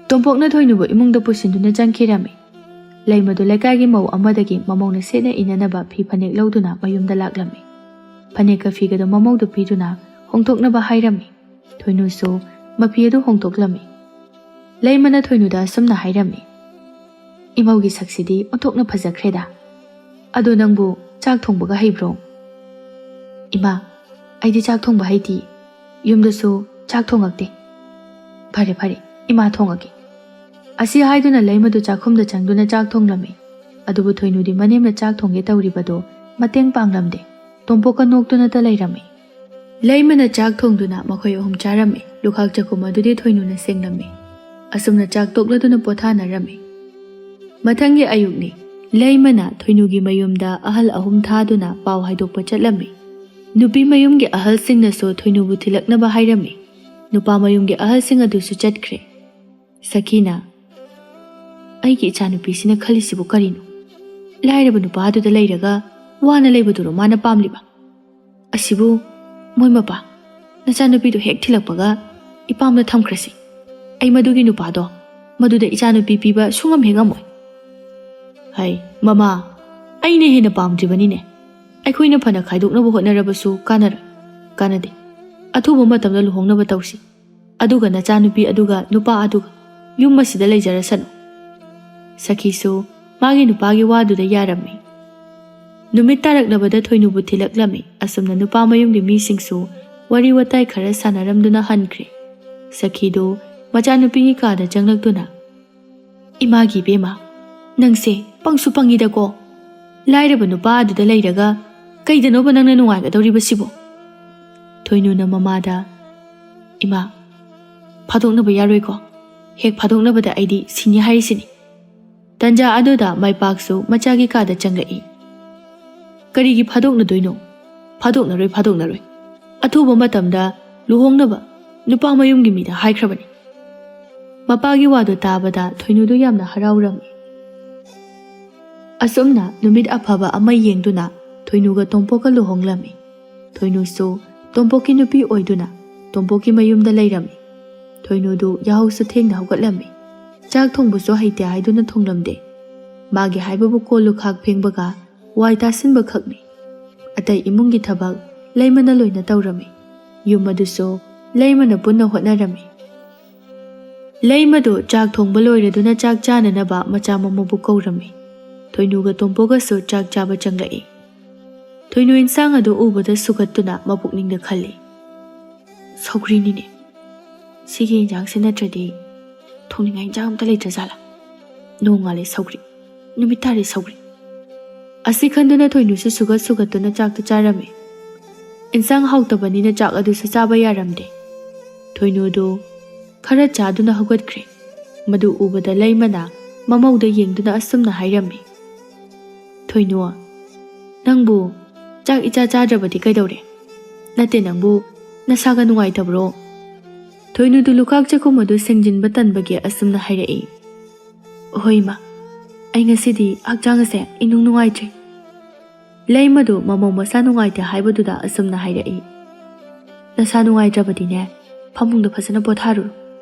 ꯇꯣꯝꯄꯣꯛꯅ ꯊꯣꯏꯅꯨꯕꯨ ꯏꯃꯨꯡꯗ ꯄꯨꯁꯤꯟꯗꯨꯅ ꯆꯪꯈꯤꯔꯝꯃꯤ꯫ ꯂꯩꯃꯗꯨ ꯂꯩꯀꯥꯏꯒꯤ ꯃꯧ ꯑꯃꯗꯒꯤ ꯃꯃꯧꯅ ꯁꯦꯠꯅ ꯏꯅꯅꯕ ꯐꯤ ꯐꯅꯦꯛ ꯂꯧꯗꯨꯅ ꯃꯌꯨꯝꯗ ꯂꯥꯛꯂꯝꯃꯤ꯫ ꯐꯅꯦꯛꯀ ꯐꯤꯒꯗꯨ ꯃꯃꯧꯗ ꯄꯤꯗꯨꯅ ꯍꯣꯡꯗꯣꯛꯅꯕ ꯍꯥꯏꯔꯝꯃꯤ꯫ ꯊꯣꯏꯅꯨꯁꯨ ꯃꯐꯤ ꯑꯗꯨ ꯍꯣꯡꯗꯣꯛꯂꯝꯃꯤ꯫ ꯂꯩꯃꯅ ꯊꯣꯏꯅꯨꯗ ꯑꯁꯨꯝꯅ ꯍꯥꯏꯔꯝꯃꯤ, "ꯏꯃꯧꯒꯤ ꯁꯛꯁꯤꯗꯤ ꯑꯣꯟꯊꯣꯛꯅ ꯐꯖꯈ꯭ꯔꯦꯗ꯫ ꯑꯗꯣ ꯅꯪꯕꯨ ꯆꯥꯛ ꯊꯣꯡꯕꯒ ꯍꯩꯕ꯭ꯔꯣ?" "ꯏꯃꯥ, ꯑꯩꯗꯤ ꯆꯥꯛ ꯊꯣꯡꯕ ꯍꯩꯇꯦ꯫ ꯌꯨꯝꯗꯁꯨ ꯆꯥꯛ ꯊꯣꯡꯉꯛꯇꯦ꯫" "ꯐꯔꯦ, ꯐꯔꯦ, ꯏꯃꯥ ꯊꯣꯡꯉꯒꯦ꯫" ꯑꯁꯤ ꯍꯥꯏꯗꯨꯅ ꯂꯩꯃꯗꯨ ꯆꯥꯛꯈꯨꯝꯗ ꯆꯪꯗꯨꯅ ꯆꯥꯛ ꯊꯣꯡꯂꯝꯃꯤ꯫ ꯑꯗꯨꯕꯨ ꯊꯣꯏꯅꯨꯗꯤ ꯃꯅꯦꯝꯅ ꯆꯥꯛ ꯊꯣꯡꯒꯦ ꯇꯧꯔꯤꯕꯗꯨ ꯃꯇꯦꯡ ꯄꯥꯡꯂꯝꯗꯦ꯫ ꯇꯣꯝꯄꯣꯛꯀ ꯅꯣꯛꯇꯨꯅꯇ ꯂꯩꯔꯝꯃꯤ꯫ ꯂꯩꯃꯅ ꯆꯥꯛ ꯊꯣꯡꯗꯨꯅ ꯃꯈꯣꯏ ꯑꯍꯨꯝ ꯆꯥꯔꯝꯃꯤ꯫ ꯂꯨꯈꯥꯛ ꯆꯥꯛꯈꯨꯝ ꯑꯗꯨꯗꯤ ꯊꯣꯏꯅꯨꯅ ꯁꯦꯡꯂꯝꯃꯤ꯫ ꯑꯁꯨꯝꯅ ꯆꯥꯛ ꯇꯣꯛꯂꯗꯨꯅ ꯄꯣꯊꯥꯅꯔꯝꯃꯤ꯫ ꯃꯊꯪꯒꯤ ꯑꯌꯨꯛꯅꯤ꯫ ꯂꯩꯃꯅ ꯊꯣꯏꯅꯨꯒꯤ ꯃꯌꯨꯝꯗ ꯑꯍꯜ ꯑꯍꯨꯝ ꯊꯥꯗꯨꯅ ꯄꯥꯎ ꯍꯥꯏꯗꯣꯛꯄ ꯆꯠꯂꯝꯃꯤ꯫ ꯅꯨꯄꯤ ꯃꯌꯨꯝꯒꯤ ꯑꯍꯜꯁꯤꯡꯅꯁꯨ ꯊꯣꯏꯅꯨꯕꯨ ꯊꯤꯜꯂꯛꯅꯕ ꯍꯥꯏꯔꯝꯃꯤ꯫ ꯅꯨꯄꯥ ꯃꯌꯨꯝꯒꯤ ꯑꯍꯜꯁꯤꯡ ꯑꯗꯨꯁꯨ ꯆꯠꯈ꯭ꯔꯦ꯫ ꯁꯈꯤꯅ, "ꯑꯩꯒꯤ ꯏꯆꯥꯅꯨꯄꯤꯁꯤꯅ ꯈꯜꯂꯤꯁꯤꯕꯨ ꯀꯔꯤꯅꯣ? ꯂꯥꯏꯔꯕ ꯅꯨꯄꯥ ꯑꯗꯨꯗ ꯂꯩꯔꯒ ꯋꯥꯅ ꯂꯩꯕꯗꯨꯔꯣ ꯃꯥꯅ ꯄꯥꯝꯂꯤꯕ? ꯑꯁꯤꯕꯨ, ꯃꯣꯏ ꯃꯄꯥ, ꯅꯆꯥꯅꯨꯄꯤꯗꯨ ꯍꯦꯛ ꯊꯤꯜꯂꯛꯄꯒ ꯏꯄꯥꯝꯗ ꯊꯝꯈ꯭ꯔꯁꯤ꯫ ꯑꯩ ꯃꯗꯨꯒꯤ ꯅꯨꯄꯥꯗꯣ ꯃꯗꯨꯗ ꯏꯆꯥꯅꯨꯄꯤ ꯄꯤꯕ ꯁꯨꯡꯉꯝ ꯍꯦꯛ ꯉꯝꯃꯣꯏ꯫" "ꯍꯩ, ꯃꯃꯥ, ꯑꯩꯅ ꯍꯦꯟꯅ ꯄꯥꯝꯗ꯭ꯔꯤꯕꯅꯤꯅꯦ꯫ ꯑꯩꯈꯣꯏꯅ ꯐꯅ ꯈꯥꯏꯗꯣꯛꯅꯕ ꯍꯣꯠꯅꯔꯕꯁꯨ ꯀꯥꯟꯅꯔꯣꯏ, ꯀꯥꯟꯅꯗꯦ꯫ ꯑꯊꯨꯕ ꯃꯇꯝꯗ ꯂꯨꯍꯣꯡꯅꯕ ꯇꯧꯁꯤ꯫ ꯑꯗꯨꯒ ꯅꯆꯥꯅꯨꯄꯤ ꯑꯗꯨꯒ ꯅꯨꯄꯥ ꯑꯗꯨꯒ ꯌꯨꯝ ꯑꯁꯤꯗ ꯂꯩꯖꯔꯁꯅꯨ꯫" ꯁꯈꯤꯁꯨ ꯃꯥꯒꯤ ꯅꯨꯄꯥꯒꯤ ꯋꯥꯗꯨꯗ ꯌꯥꯔꯝꯃꯤ꯫ ꯅꯨꯃꯤꯠ ꯇꯥꯔꯛꯂꯕꯗ ꯊꯣꯏꯅꯨꯕꯨ ꯊꯤꯜꯂꯛꯂꯝꯃꯤ꯫ ꯑꯁꯨꯝꯅ ꯅꯨꯄꯥ ꯃꯌꯨꯝꯒꯤ ꯃꯤꯁꯤꯡꯁꯨ ꯋꯥꯔꯤ ꯋꯥꯇꯥꯏ ꯈꯔ ꯁꯥꯟꯅꯔꯝꯗꯨꯅ ꯍꯟꯈ꯭ꯔꯦ꯫ ꯁꯈꯤꯗꯨ ꯃꯆꯥꯅꯨꯄꯤꯒꯤ ꯀꯥꯗ ꯆꯪꯂꯛꯇꯨꯅ, "ꯏꯃꯥꯒꯤ ꯏꯕꯦꯝꯃ, ꯅꯪꯁꯦ ꯄꯪꯁꯨ ꯄꯪꯉꯤꯗꯀꯣ꯫ ꯂꯥꯏꯔꯕ ꯅꯨꯄꯥ ꯑꯗꯨꯗ ꯂꯩꯔꯒ ꯀꯩꯗꯅꯣꯕ ꯅꯪꯅ ꯅꯨꯡꯉꯥꯏꯒꯗꯧꯔꯤꯕꯁꯤꯕꯣ?" ꯊꯣꯏꯅꯨꯅ ꯃꯃꯥꯗ, "ꯏꯃꯥ, ꯐꯥꯗꯣꯛꯅꯕ ꯌꯥꯔꯣꯏꯀꯣ꯫ ꯍꯦꯛ ꯐꯥꯗꯣꯛꯅꯕꯗ ꯑꯩꯗꯤ ꯁꯤꯅꯤ ꯍꯥꯏꯔꯤꯁꯤꯅꯤ꯫" ꯇꯟꯖꯥ ꯑꯗꯨꯗ ꯃꯥꯏꯄꯥꯛꯁꯨ ꯃꯆꯥꯒꯤ ꯀꯥꯗ ꯆꯪꯂꯛꯏ꯫ "ꯀꯔꯤꯒꯤ ꯐꯥꯗꯣꯛꯅꯗꯣꯏꯅꯣ? ꯐꯥꯗꯣꯛꯅꯔꯣꯏ, ꯐꯥꯗꯣꯛꯅꯔꯣꯏ꯫ ꯑꯊꯨꯕ ꯃꯇꯝꯗ ꯂꯨꯍꯣꯡꯅꯕ ꯅꯨꯄꯥ ꯃꯌꯨꯝꯒꯤ ꯃꯤꯗ ꯍꯥꯏꯈ꯭ꯔꯕꯅꯤ꯫" ꯃꯄꯥꯒꯤ ꯋꯥꯗꯨ ꯇꯥꯕꯗ ꯊꯣꯏꯅꯨꯗꯨ ꯌꯥꯝꯅ ꯍꯔꯥꯎꯔꯝꯃꯤ꯫ ꯑꯁꯨꯝꯅ ꯅꯨꯃꯤꯠ ꯑꯐꯕ ꯑꯃ ꯌꯦꯡꯗꯨꯅ ꯊꯣꯏꯅꯨꯒ ꯇꯣꯝꯄꯣꯛꯀ ꯂꯨꯍꯣꯡꯂꯝꯃꯤ꯫ ꯊꯣꯏꯅꯨꯁꯨ ꯇꯣꯝꯄꯣꯛꯀꯤ ꯅꯨꯄꯤ ꯑꯣꯏꯗꯨꯅ ꯇꯣꯝꯄꯣꯛꯀꯤ ꯃꯌꯨꯝꯗ ꯂꯩꯔꯝꯃꯤ꯫ ꯊꯣꯏꯅꯨꯗꯨ ꯌꯥꯍꯧꯁꯨ ꯊꯦꯡꯅ ꯍꯧꯒꯠꯂꯝꯃꯤ꯫ ꯆꯥꯛ ꯊꯣꯡꯕꯁꯨ ꯍꯩꯇꯦ ꯍꯥꯏꯗꯨꯅ ꯊꯣꯡꯂꯝꯗꯦ꯫ ꯃꯥꯒꯤ ꯍꯥꯏꯕꯕꯨ ꯀꯣꯜ ꯂꯨꯈꯥꯛ ꯐꯦꯡꯕꯒ ꯋꯥꯏ ꯇꯥꯁꯤꯟꯕ ꯈꯛꯅꯤ꯫ ꯑꯇꯩ ꯏꯃꯨꯡꯒꯤ ꯊꯕꯛ ꯂꯩꯃꯅ ꯂꯣꯏꯅ ꯇꯧꯔꯝꯃꯤ꯫ ꯌꯨꯝ ꯑꯗꯨꯁꯨ ꯂꯩꯃꯅ ꯄꯨꯟꯅ ꯍꯣꯠꯅꯔꯝꯃꯤ꯫ ꯂꯩꯃꯗꯨ ꯆꯥꯛ ꯊꯣꯡꯕ ꯂꯣꯏꯔꯗꯨꯅ ꯆꯥꯛ ꯆꯥꯅꯅꯕ ꯃꯆꯥ ꯃꯃꯧꯕꯨ ꯀꯧꯔꯝꯃꯤ꯫ ꯊꯣꯏꯅꯨꯒ ꯇꯣꯝꯄꯣꯛꯒꯁꯨ ꯆꯥꯛ ꯆꯥꯕ ꯆꯪꯂꯛꯏ꯫ ꯊꯣꯏꯅꯨ ꯏꯟꯁꯥꯡ ꯑꯗꯨ ꯎꯕꯗ ꯁꯨꯒꯠꯇꯨꯅ ꯃꯄꯨꯛꯅꯤꯡꯗ ꯈꯜꯂꯤ, "ꯁꯧꯒ꯭ꯔꯤꯅꯤꯅꯦ꯫ ꯁꯤꯒꯤ ꯏꯟꯁꯥꯡꯁꯤ ꯅꯠꯇ꯭ꯔꯗꯤ ꯊꯣꯡꯅꯤꯡꯉꯥꯏ ꯏꯟꯁꯥꯡ ꯑꯝꯇ ꯂꯩꯇ꯭ꯔꯖꯥꯠꯂꯥ? ꯅꯣꯡꯉꯥꯜꯂꯦ ꯁꯧꯒ꯭ꯔꯤ, ꯅꯨꯃꯤꯠ ꯇꯥꯔꯦ ꯁꯧꯒ꯭ꯔꯤ꯫ ꯑꯁꯤ ꯈꯟꯗꯨꯅ ꯊꯣꯏꯅꯨꯁꯨ ꯁꯨꯒꯠ ꯁꯨꯒꯠꯇꯨꯅ ꯆꯥꯛꯇꯨ ꯆꯥꯔꯝꯃꯤ꯫ ꯏꯟꯁꯥꯡ ꯍꯥꯎꯇꯕꯅꯤꯅ ꯆꯥꯛ ꯑꯗꯨꯁꯨ ꯆꯥꯕ ꯌꯥꯔꯝꯗꯦ꯫ ꯊꯣꯏꯅꯨꯗꯨ ꯈꯔ ꯆꯥꯗꯨꯅ ꯍꯧꯒꯠꯈ꯭ꯔꯦ꯫ ꯃꯗꯨ ꯎꯕꯗ ꯂꯩꯃꯅ ꯃꯃꯧꯗ ꯌꯦꯡꯗꯨꯅ ꯑꯁꯨꯝꯅ ꯍꯥꯏꯔꯝꯃꯤ, "ꯊꯣꯏꯅꯨ, ꯅꯪꯕꯨ ꯆꯥꯛ ꯏꯆꯥ ꯆꯥꯗ꯭ꯔꯕꯗꯤ ꯀꯩꯗꯧꯔꯦ? ꯅꯠꯇꯦ, ꯅꯪꯕꯨ ꯅꯁꯥꯒ ꯅꯨꯡꯉꯥꯏꯇꯕ꯭ꯔꯣ?" ꯊꯣꯏꯅꯨꯗꯨ ꯂꯨꯈꯥꯛ ꯆꯥꯛꯈꯨꯝ ꯑꯗꯨ ꯁꯦꯡꯖꯤꯟꯕ ꯇꯟꯕꯒꯤ ꯑꯁꯨꯝꯅ ꯍꯥꯏꯔꯛꯏ, "ꯍꯣꯏ ꯏꯃꯥ, ꯑꯩ ꯉꯁꯤꯗꯤ ꯍꯛꯆꯥꯡ ꯑꯁꯦ ꯏꯅꯨꯡ ꯅꯨꯡꯉꯥꯏꯇ꯭ꯔꯦ꯫" ꯂꯩꯃꯗꯨ ꯃꯃꯧ ꯃꯁꯥ ꯅꯨꯡꯉꯥꯏꯇꯦ ꯍꯥꯏꯕꯗꯨꯗ ꯑꯁꯨꯝꯅ ꯍꯥꯏꯔꯛꯏ, "ꯅꯁꯥ ꯅꯨꯡꯉꯥꯏꯇ꯭ꯔꯕꯗꯤꯅꯦ, ꯐꯃꯨꯡꯗ ꯐꯖꯅ ꯄꯣꯊꯥꯔꯨꯔꯣ꯫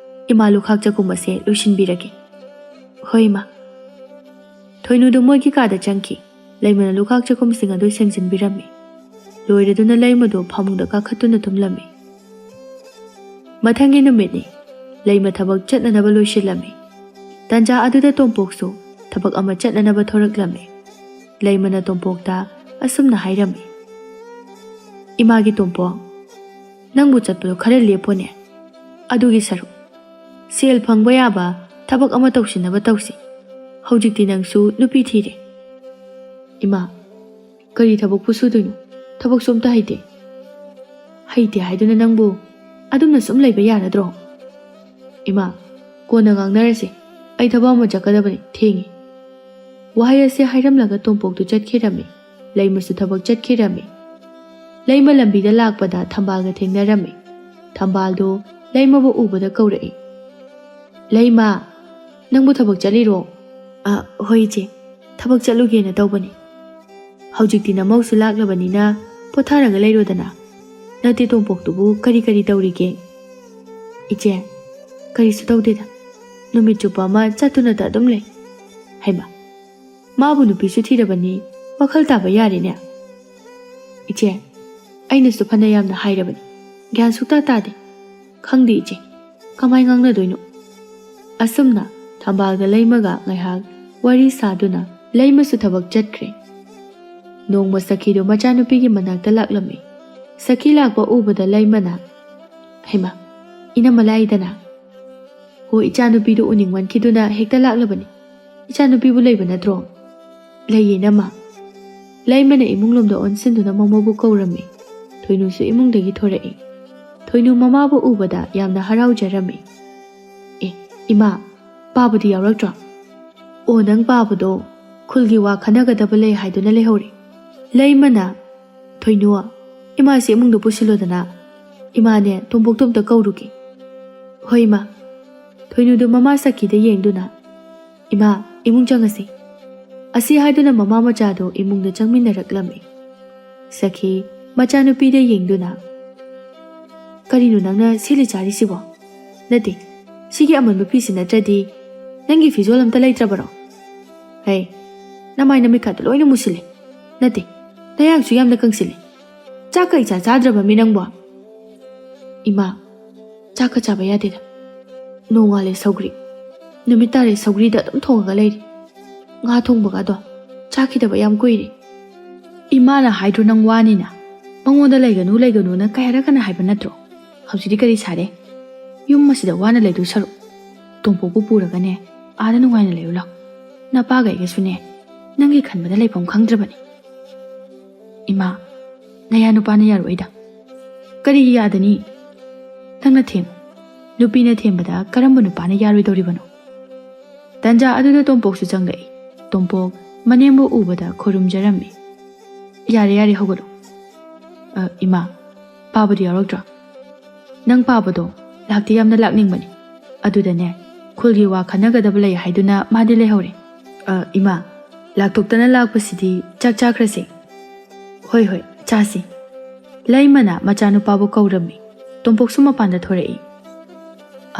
ꯏꯃꯥ ꯂꯨꯈꯥꯛ ꯆꯥꯛꯈꯨꯝ ꯑꯁꯦ ꯂꯣꯏꯁꯤꯟꯕꯤꯔꯒꯦ꯫" "ꯍꯣꯏ ꯏꯃꯥ꯫" ꯊꯣꯏꯅꯨꯗꯨ ꯃꯣꯏꯒꯤ ꯀꯥꯗ ꯆꯪꯈꯤ꯫ ꯂꯩꯃꯅ ꯂꯨꯈꯥꯛ ꯆꯥꯛꯈꯨꯝꯁꯤꯡ ꯑꯗꯨ ꯁꯦꯡꯖꯤꯟꯕꯤꯔꯝꯃꯤ꯫ ꯂꯣꯏꯔꯗꯨꯅ ꯂꯩꯃꯗꯨ ꯐꯃꯨꯡꯗ ꯀꯥꯈꯠꯇꯨꯅ ꯇꯨꯝꯂꯝꯃꯤ꯫ ꯃꯊꯪꯒꯤ ꯅꯨꯃꯤꯠꯅꯤ꯫ ꯂꯩꯃ ꯊꯕꯛ ꯆꯠꯅꯅꯕ ꯂꯣꯏꯁꯤꯜꯂꯝꯃꯤ꯫ ꯇꯟꯖꯥ ꯑꯗꯨꯗ ꯇꯣꯝꯄꯣꯛꯁꯨ ꯊꯕꯛ ꯑꯃ ꯆꯠꯅꯅꯕ ꯊꯣꯔꯛꯂꯝꯃꯤ꯫ ꯂꯩꯃꯅ ꯇꯣꯝꯄꯣꯛꯇ ꯑꯁꯨꯝꯅ ꯍꯥꯏꯔꯝꯃꯤ, "ꯏꯃꯥꯒꯤ ꯇꯣꯝꯄꯣꯛ, ꯅꯪꯕꯨ ꯆꯠꯄꯗꯣ ꯈꯔ ꯂꯦꯞꯄꯣꯅꯦ꯫ ꯑꯗꯨꯒꯤ ꯁꯔꯨꯛ ꯁꯦꯜ ꯐꯪꯕ ꯌꯥꯕ ꯊꯕꯛ ꯑꯃ ꯇꯧꯁꯤꯟꯅꯕ ꯇꯧꯁꯤ꯫ ꯍꯧꯖꯤꯛꯇꯤ ꯅꯪꯁꯨ ꯅꯨꯄꯤ ꯊꯤꯔꯦ꯫" "ꯏꯃꯥ, ꯀꯔꯤ ꯊꯕꯛꯄꯨ ꯁꯨꯗꯣꯏꯅꯣ? ꯊꯕꯛꯁꯨ ꯑꯝꯇ ꯍꯩꯇꯦ꯫" "ꯍꯩꯇꯦ ꯍꯥꯏꯗꯨꯅ ꯅꯪꯕꯨ ꯑꯗꯨꯝꯅ ꯁꯨꯝ ꯂꯩꯕ ꯌꯥꯔꯗ꯭ꯔꯣ?" "ꯏꯃꯥ, ꯀꯣꯟꯅ ꯉꯥꯡꯅꯔꯁꯦ꯫ ꯑꯩ ꯊꯕꯛ ꯑꯃ ꯆꯠꯀꯗꯕꯅꯤ, ꯊꯦꯡꯉꯤ꯫" ꯋꯥꯍꯩ ꯑꯁꯤ ꯍꯥꯏꯔꯝꯂꯒ ꯇꯣꯝꯄꯣꯛꯇꯨ ꯆꯠꯈꯤꯔꯝꯃꯤ꯫ ꯂꯩꯃꯁꯨ ꯊꯕꯛ ꯆꯠꯈꯤꯔꯝꯃꯤ꯫ ꯂꯩꯃ ꯂꯝꯕꯤꯗ ꯂꯥꯛꯄꯗ ꯊꯝꯕꯥꯜꯒ ꯊꯦꯡꯅꯔꯝꯃꯤ꯫ ꯊꯝꯕꯥꯜꯗꯨ ꯂꯩꯃꯕꯨ ꯎꯕꯗ ꯀꯧꯔꯛꯏ, "ꯂꯩꯃ, ꯅꯪꯕꯨ ꯊꯕꯛ ꯆꯠꯂꯤꯔꯣ?" "ꯑ, ꯍꯣꯏ ꯏꯆꯦ, ꯊꯕꯛ ꯆꯠꯂꯨꯒꯦꯅ ꯇꯧꯕꯅꯤ꯫ ꯍꯧꯖꯤꯛꯇꯤ ꯅꯃꯧꯁꯨ ꯂꯥꯛꯂꯕꯅꯤꯅ ꯄꯣꯊꯥꯔꯒ ꯂꯩꯔꯣꯗꯅ꯫ ꯅꯠꯇꯦ, ꯇꯣꯝꯄꯣꯛꯇꯨꯕꯨ ꯀꯔꯤ ꯀꯔꯤ ꯇꯧꯔꯤꯒꯦ?" "ꯏꯆꯦ, ꯀꯔꯤꯁꯨ ꯇꯧꯗꯦꯗ꯫ ꯅꯨꯃꯤꯠ ꯆꯨꯞꯄ ꯑꯃ ꯆꯠꯇꯨꯅꯇ ꯑꯗꯨꯝ ꯂꯩ꯫" "ꯍꯩꯃ, ꯃꯥꯕꯨ ꯅꯨꯄꯤꯁꯨ ꯊꯤꯔꯕꯅꯤ, ꯋꯥꯈꯜ ꯇꯥꯕ ꯌꯥꯔꯦꯅꯦ꯫" "ꯏꯆꯦ, ꯑꯩꯅꯁꯨ ꯐꯅ ꯌꯥꯝꯅ ꯍꯥꯏꯔꯕꯅꯤ, ꯒ꯭ꯌꯥꯟ ꯁꯨꯛꯇꯥ ꯇꯥꯗꯦ꯫ ꯈꯪꯗꯦ ꯏꯆꯦ, ꯀꯃꯥꯏ ꯉꯥꯡꯅꯗꯣꯏꯅꯣ?" ꯑꯁꯨꯝꯅ ꯊꯝꯕꯥꯜꯒ ꯂꯩꯃꯒ ꯉꯥꯏꯍꯥꯛ ꯋꯥꯔꯤ ꯁꯥꯗꯨꯅ ꯂꯩꯃꯁꯨ ꯊꯕꯛ ꯆꯠꯈ꯭ꯔꯦ꯫ ꯅꯣꯡꯃ ꯁꯈꯤꯗꯨ ꯃꯆꯥꯅꯨꯄꯤꯒꯤ ꯃꯅꯥꯛꯇ ꯂꯥꯛꯂꯝꯃꯤ꯫ ꯁꯈꯤ ꯂꯥꯛꯄ ꯎꯕꯗ ꯂꯩꯃꯅ, "ꯍꯩꯃꯥ, ꯏꯅꯝꯃ ꯂꯥꯛꯏꯗꯅ?" "ꯍꯣ, ꯏꯆꯥꯅꯨꯄꯤꯗꯨ ꯎꯅꯤꯡꯃꯟꯈꯤꯗꯨꯅ ꯍꯦꯛꯇ ꯂꯥꯛꯂꯕꯅꯤ꯫ ꯏꯆꯥꯅꯨꯄꯤꯕꯨ ꯂꯩꯕ ꯅꯠꯇ꯭ꯔꯣ?" "ꯂꯩꯌꯦ, ꯏꯅꯝꯃ꯫" ꯂꯩꯃꯅ ꯏꯃꯨꯡꯂꯣꯝꯗ ꯑꯣꯟꯁꯤꯟꯗꯨꯅ ꯃꯃꯧꯕꯨ ꯀꯧꯔꯝꯃꯤ꯫ ꯊꯣꯏꯅꯨꯁꯨ ꯏꯃꯨꯡꯗꯒꯤ ꯊꯣꯔꯛꯏ꯫ ꯊꯣꯏꯅꯨ ꯃꯃꯥꯕꯨ ꯎꯕꯗ ꯌꯥꯝꯅ ꯍꯔꯥꯎꯖꯔꯝꯃꯤ꯫ "ꯑꯦ, ꯏꯃꯥ, ꯄꯥꯕꯗꯤ ꯌꯥꯎꯔꯛꯇ꯭ꯔꯣ?" "ꯑꯣ, ꯅꯪ ꯄꯥꯕꯗꯣ ꯈꯨꯜꯒꯤ ꯋꯥ ꯈꯟꯅꯒꯗꯕ ꯂꯩ ꯍꯥꯏꯗꯨꯅ ꯂꯩꯍꯧꯔꯦ꯫" ꯂꯩꯃꯅ, "ꯊꯣꯏꯅꯨ, ꯏꯃꯥꯁꯤ ꯏꯃꯨꯡꯗ ꯄꯨꯁꯤꯜꯂꯣꯗꯅ꯫ ꯏꯃꯥꯅꯦ, ꯇꯣꯝꯄꯣꯛꯇꯣ ꯑꯝꯇ ꯀꯧꯔꯨꯒꯦ꯫" "ꯍꯣꯏ, ꯏꯃꯥ꯫" ꯊꯣꯏꯅꯨꯗꯨ ꯃꯃꯥ ꯁꯈꯤꯗ ꯌꯦꯡꯗꯨꯅ, "ꯏꯃꯥ, ꯏꯃꯨꯡ ꯆꯪꯉꯁꯤ꯫" ꯑꯁꯤ ꯍꯥꯏꯗꯨꯅ ꯃꯃꯥ ꯃꯆꯥꯗꯣ ꯏꯃꯨꯡꯗ ꯆꯪꯃꯤꯟꯅꯔꯛꯂꯝꯃꯤ꯫ ꯁꯈꯤ ꯃꯆꯥꯅꯨꯄꯤꯗ ꯌꯦꯡꯗꯨꯅ, "ꯀꯔꯤꯅꯣ ꯅꯪꯅ ꯁꯦꯠꯂꯤ ꯆꯥꯔꯤꯁꯤꯕꯣ? ꯅꯠꯇꯦ, ꯁꯤꯒꯤ ꯑꯃꯟꯕ ꯐꯤꯁꯤ ꯅꯠꯇ꯭ꯔꯗꯤ ꯅꯪꯒꯤ ꯐꯤꯖꯣꯜ ꯑꯝꯇ ꯂꯩꯇ꯭ꯔꯕꯔꯣ? ꯍꯩ, ꯅꯃꯥꯏ ꯅꯃꯤꯠꯀꯗꯣ ꯂꯣꯏꯅ ꯃꯨꯁꯤꯜꯂꯦ꯫ ꯅꯠꯇꯦ, ꯅꯌꯥꯡꯁꯨ ꯌꯥꯝꯅ ꯀꯪꯁꯤꯜꯂꯦ꯫ ꯆꯥꯛꯀ ꯏꯆꯥ ꯆꯥꯗ꯭ꯔꯕ ꯃꯤ ꯅꯪꯕꯣ?" "ꯏꯃꯥ, ꯆꯥꯛꯀ ꯆꯥꯕ ꯌꯥꯗꯦꯗ꯫ ꯅꯣꯡꯉꯥꯜꯂꯦ ꯁꯧꯒ꯭ꯔꯤ, ꯅꯨꯃꯤꯠ ꯇꯥꯔꯦ ꯁꯧꯒ꯭ꯔꯤꯗ ꯑꯗꯨꯝ ꯊꯣꯡꯉꯒ ꯂꯩꯔꯤ꯫ ꯉꯥ ꯊꯣꯡꯕꯒꯗꯣ ꯆꯥꯈꯤꯗꯕ ꯌꯥꯝ ꯀꯨꯏꯔꯦ꯫" "ꯏꯃꯥꯅ ꯍꯥꯏꯗ꯭ꯔꯣ ꯅꯪ ꯋꯥꯅꯤꯅ? ꯃꯉꯣꯟꯗ ꯂꯩꯒꯅꯨ, ꯂꯩꯒꯅꯨꯅ ꯀꯌꯥꯔꯛ ꯍꯟꯅ ꯍꯥꯏꯕ ꯅꯠꯇ꯭ꯔꯣ? ꯍꯧꯖꯤꯛꯇꯤ ꯀꯔꯤ ꯁꯥꯔꯦ? ꯌꯨꯝ ꯑꯁꯤꯗ ꯋꯥꯅ ꯂꯩꯗꯣꯏ ꯁꯔꯨꯛ ꯇꯣꯝꯄꯣꯛꯄꯨ ꯄꯨꯔꯒꯅꯦ, ꯑꯥꯗ ꯅꯨꯡꯉꯥꯏꯅ ꯂꯩꯔꯨ ꯂꯥꯎ꯫ ꯅꯄꯥꯒ ꯑꯩꯒꯁꯨꯅꯦ, ꯅꯪꯒꯤ ꯈꯟꯕꯗ ꯂꯩꯐꯝ ꯈꯪꯗ꯭ꯔꯕꯅꯤ꯫" "ꯏꯃꯥ, ꯅꯌꯥ ꯅꯨꯄꯥꯅ ꯌꯥꯔꯣꯏꯗ꯫" "ꯀꯔꯤꯒꯤ ꯌꯥꯗꯅꯤ? ꯅꯪꯅ ꯊꯦꯝꯃꯨ꯫ ꯅꯨꯄꯤꯅ ꯊꯦꯝꯕꯗ ꯀꯔꯝꯕ ꯅꯨꯄꯥꯅ ꯌꯥꯔꯣꯏꯗꯧꯔꯤꯕꯅꯣ?" ꯇꯟꯖꯥ ꯑꯗꯨꯗ ꯇꯣꯝꯄꯣꯛꯁꯨ ꯆꯪꯂꯛꯏ꯫ ꯇꯣꯝꯄꯣꯛ ꯃꯅꯦꯝꯕꯨ ꯎꯕꯗ ꯈꯨꯔꯨꯝꯖꯔꯝꯃꯤ꯫ "ꯌꯥꯔꯦ, ꯌꯥꯔꯦ, ꯍꯧꯒꯠꯂꯣ꯫" "ꯑ, ꯏꯃꯥ, ꯄꯥꯕꯗꯨ ꯌꯥꯎꯔꯛꯇ꯭ꯔꯣ?" "ꯅꯪ ꯄꯥꯕꯗꯣ ꯂꯥꯛꯇꯤ ꯌꯥꯝꯅ ꯂꯥꯛꯅꯤꯡꯕꯅꯤ꯫ ꯑꯗꯨꯗꯅꯦ, ꯈꯨꯜꯒꯤ ꯋꯥ ꯈꯟꯅꯒꯗꯕ ꯂꯩ ꯍꯥꯏꯗꯨꯅ ꯃꯥꯗꯤ ꯂꯩꯍꯧꯔꯦ꯫ "ꯑ, ꯏꯃꯥ, ꯂꯥꯛꯊꯣꯛꯇꯅ ꯂꯥꯛꯄꯁꯤꯗꯤ ꯆꯥꯛ ꯆꯥꯈ꯭ꯔꯁꯦ꯫" "ꯍꯣꯏ, ꯍꯣꯏ, ꯆꯥꯁꯤ꯫" ꯂꯩꯃꯅ ꯃꯆꯥꯅꯨꯄꯥꯕꯨ ꯀꯧꯔꯝꯃꯤ꯫ ꯇꯣꯝꯄꯣꯛꯁꯨ ꯃꯄꯥꯟꯗ ꯊꯣꯔꯛꯏ꯫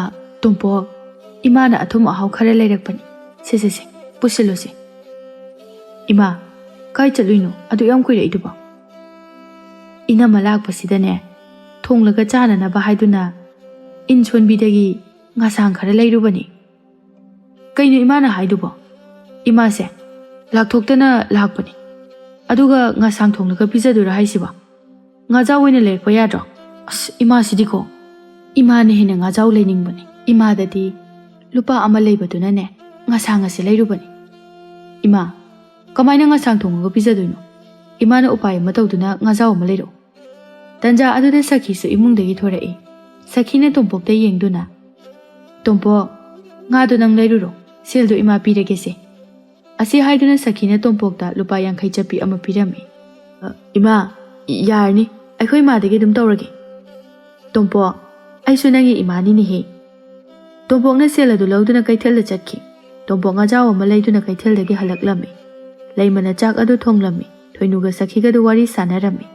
"ꯑ, ꯇꯣꯝꯄꯣꯛ, ꯏꯃꯥꯅ ꯑꯊꯨꯝ ꯑꯍꯥꯎ ꯈꯔ ꯂꯩꯔꯛꯄꯅꯤ꯫ ꯁꯦ, ꯁꯦ, ꯁꯦ, ꯄꯨꯁꯤꯜꯂꯨꯁꯦ꯫" "ꯏꯃꯥ, ꯀꯥꯏ ꯆꯠꯂꯨꯏꯅꯣ? ꯑꯗꯨꯛ ꯌꯥꯝ ꯀꯨꯏꯔꯛꯏꯗꯨꯕꯣ?" "ꯏꯅꯝꯃ ꯂꯥꯛꯄꯁꯤꯗꯅꯦ, ꯊꯣꯡꯂꯒ ꯆꯥꯅꯅꯕ ꯍꯥꯏꯗꯨꯅ ꯏꯟ ꯁꯣꯟꯕꯤꯗꯒꯤ ꯉꯁꯥꯡ ꯈꯔ ꯂꯩꯔꯨꯕꯅꯤ꯫" "ꯀꯩꯅꯣ ꯏꯃꯥꯅ ꯍꯥꯏꯗꯨꯕꯣ? ꯏꯃꯥꯁꯦ ꯂꯥꯛꯊꯣꯛꯇꯅ ꯂꯥꯛꯄꯅꯤ, ꯑꯗꯨꯒ ꯉꯁꯥꯡ ꯊꯣꯡꯂꯒ ꯄꯤꯖꯗꯣꯏꯔꯣ ꯍꯥꯏꯁꯤꯕꯣ? ꯉꯥꯖꯥꯎ ꯑꯣꯏꯅ ꯂꯩꯔꯛꯄ ꯌꯥꯗ꯭ꯔꯣ?" "ꯑꯁ, ꯏꯃꯥꯁꯤꯗꯤꯀꯣ, ꯏꯃꯥꯅ ꯍꯦꯟꯅ ꯉꯥꯖꯥꯎ ꯂꯩꯅꯤꯡꯕꯅꯤ꯫ ꯏꯃꯥꯗꯗꯤ ꯂꯨꯄꯥ ꯑꯃ ꯂꯩꯕꯗꯨꯅꯅꯦ ꯉꯁꯥꯡ ꯑꯁꯦ ꯂꯩꯔꯨꯕꯅꯤ꯫" "ꯏꯃꯥ, ꯀꯃꯥꯏꯅ ꯉꯁꯥꯡ ꯊꯣꯡꯉꯒ ꯄꯤꯖꯗꯣꯏꯅꯣ? ꯏꯃꯥꯅ ꯎꯄꯥꯏ ꯑꯃ ꯇꯧꯗꯨꯅ ꯉꯥꯖꯥꯎ ꯑꯃ ꯂꯩꯔꯛꯎ꯫" ꯇꯟꯖꯥ ꯑꯗꯨꯗ ꯁꯈꯤꯁꯨ ꯏꯃꯨꯡꯗꯒꯤ ꯊꯣꯔꯛꯏ꯫ ꯁꯈꯤꯅ ꯇꯣꯝꯄꯣꯛꯇ ꯌꯦꯡꯗꯨꯅ, "ꯇꯣꯝꯄꯣꯛ, ꯉꯥꯗꯣ ꯅꯪ ꯂꯩꯔꯨꯔꯣ, ꯁꯦꯜꯗꯣ ꯏꯃꯥ ꯄꯤꯔꯒꯦꯁꯦ꯫" ꯑꯁꯤ ꯍꯥꯏꯗꯨꯅ ꯁꯈꯤꯅ ꯇꯣꯝꯄꯣꯛꯇ ꯂꯨꯄꯥ ꯌꯥꯡꯈꯩ ꯆꯠꯄꯤ ꯑꯃ ꯄꯤꯔꯝꯃꯤ꯫ "ꯑ, ꯏꯃꯥ, ꯌꯥꯔꯅꯤ, ꯑꯩꯈꯣꯏ ꯏꯃꯥꯗꯒꯤ ꯑꯗꯨꯝ ꯇꯧꯔꯒꯦ꯫" "ꯇꯣꯝꯄꯣꯛ, ꯑꯩꯁꯨ ꯅꯪꯒꯤ ꯏꯃꯥꯅꯤꯅꯦꯍꯦ꯫" ꯇꯣꯝꯄꯣꯛꯅ ꯁꯦꯜ ꯑꯗꯨ ꯂꯧꯗꯨꯅ ꯀꯩꯊꯦꯜꯗ ꯆꯠꯈꯤ꯫ ꯇꯣꯝꯄꯣꯛ ꯉꯥꯖꯥꯎ ꯑꯃ ꯂꯩꯗꯨꯅ ꯀꯩꯊꯦꯜꯗꯒꯤ ꯍꯜꯂꯛꯂꯝꯃꯤ꯫ ꯂꯩꯃꯅ ꯆꯥꯛ ꯑꯗꯨ ꯊꯣꯡꯂꯝꯃꯤ꯫ ꯊꯣꯏꯅꯨꯒ ꯁꯈꯤꯒꯗꯨ ꯋꯥꯔꯤ ꯁꯥꯟꯅꯔꯝꯃꯤ꯫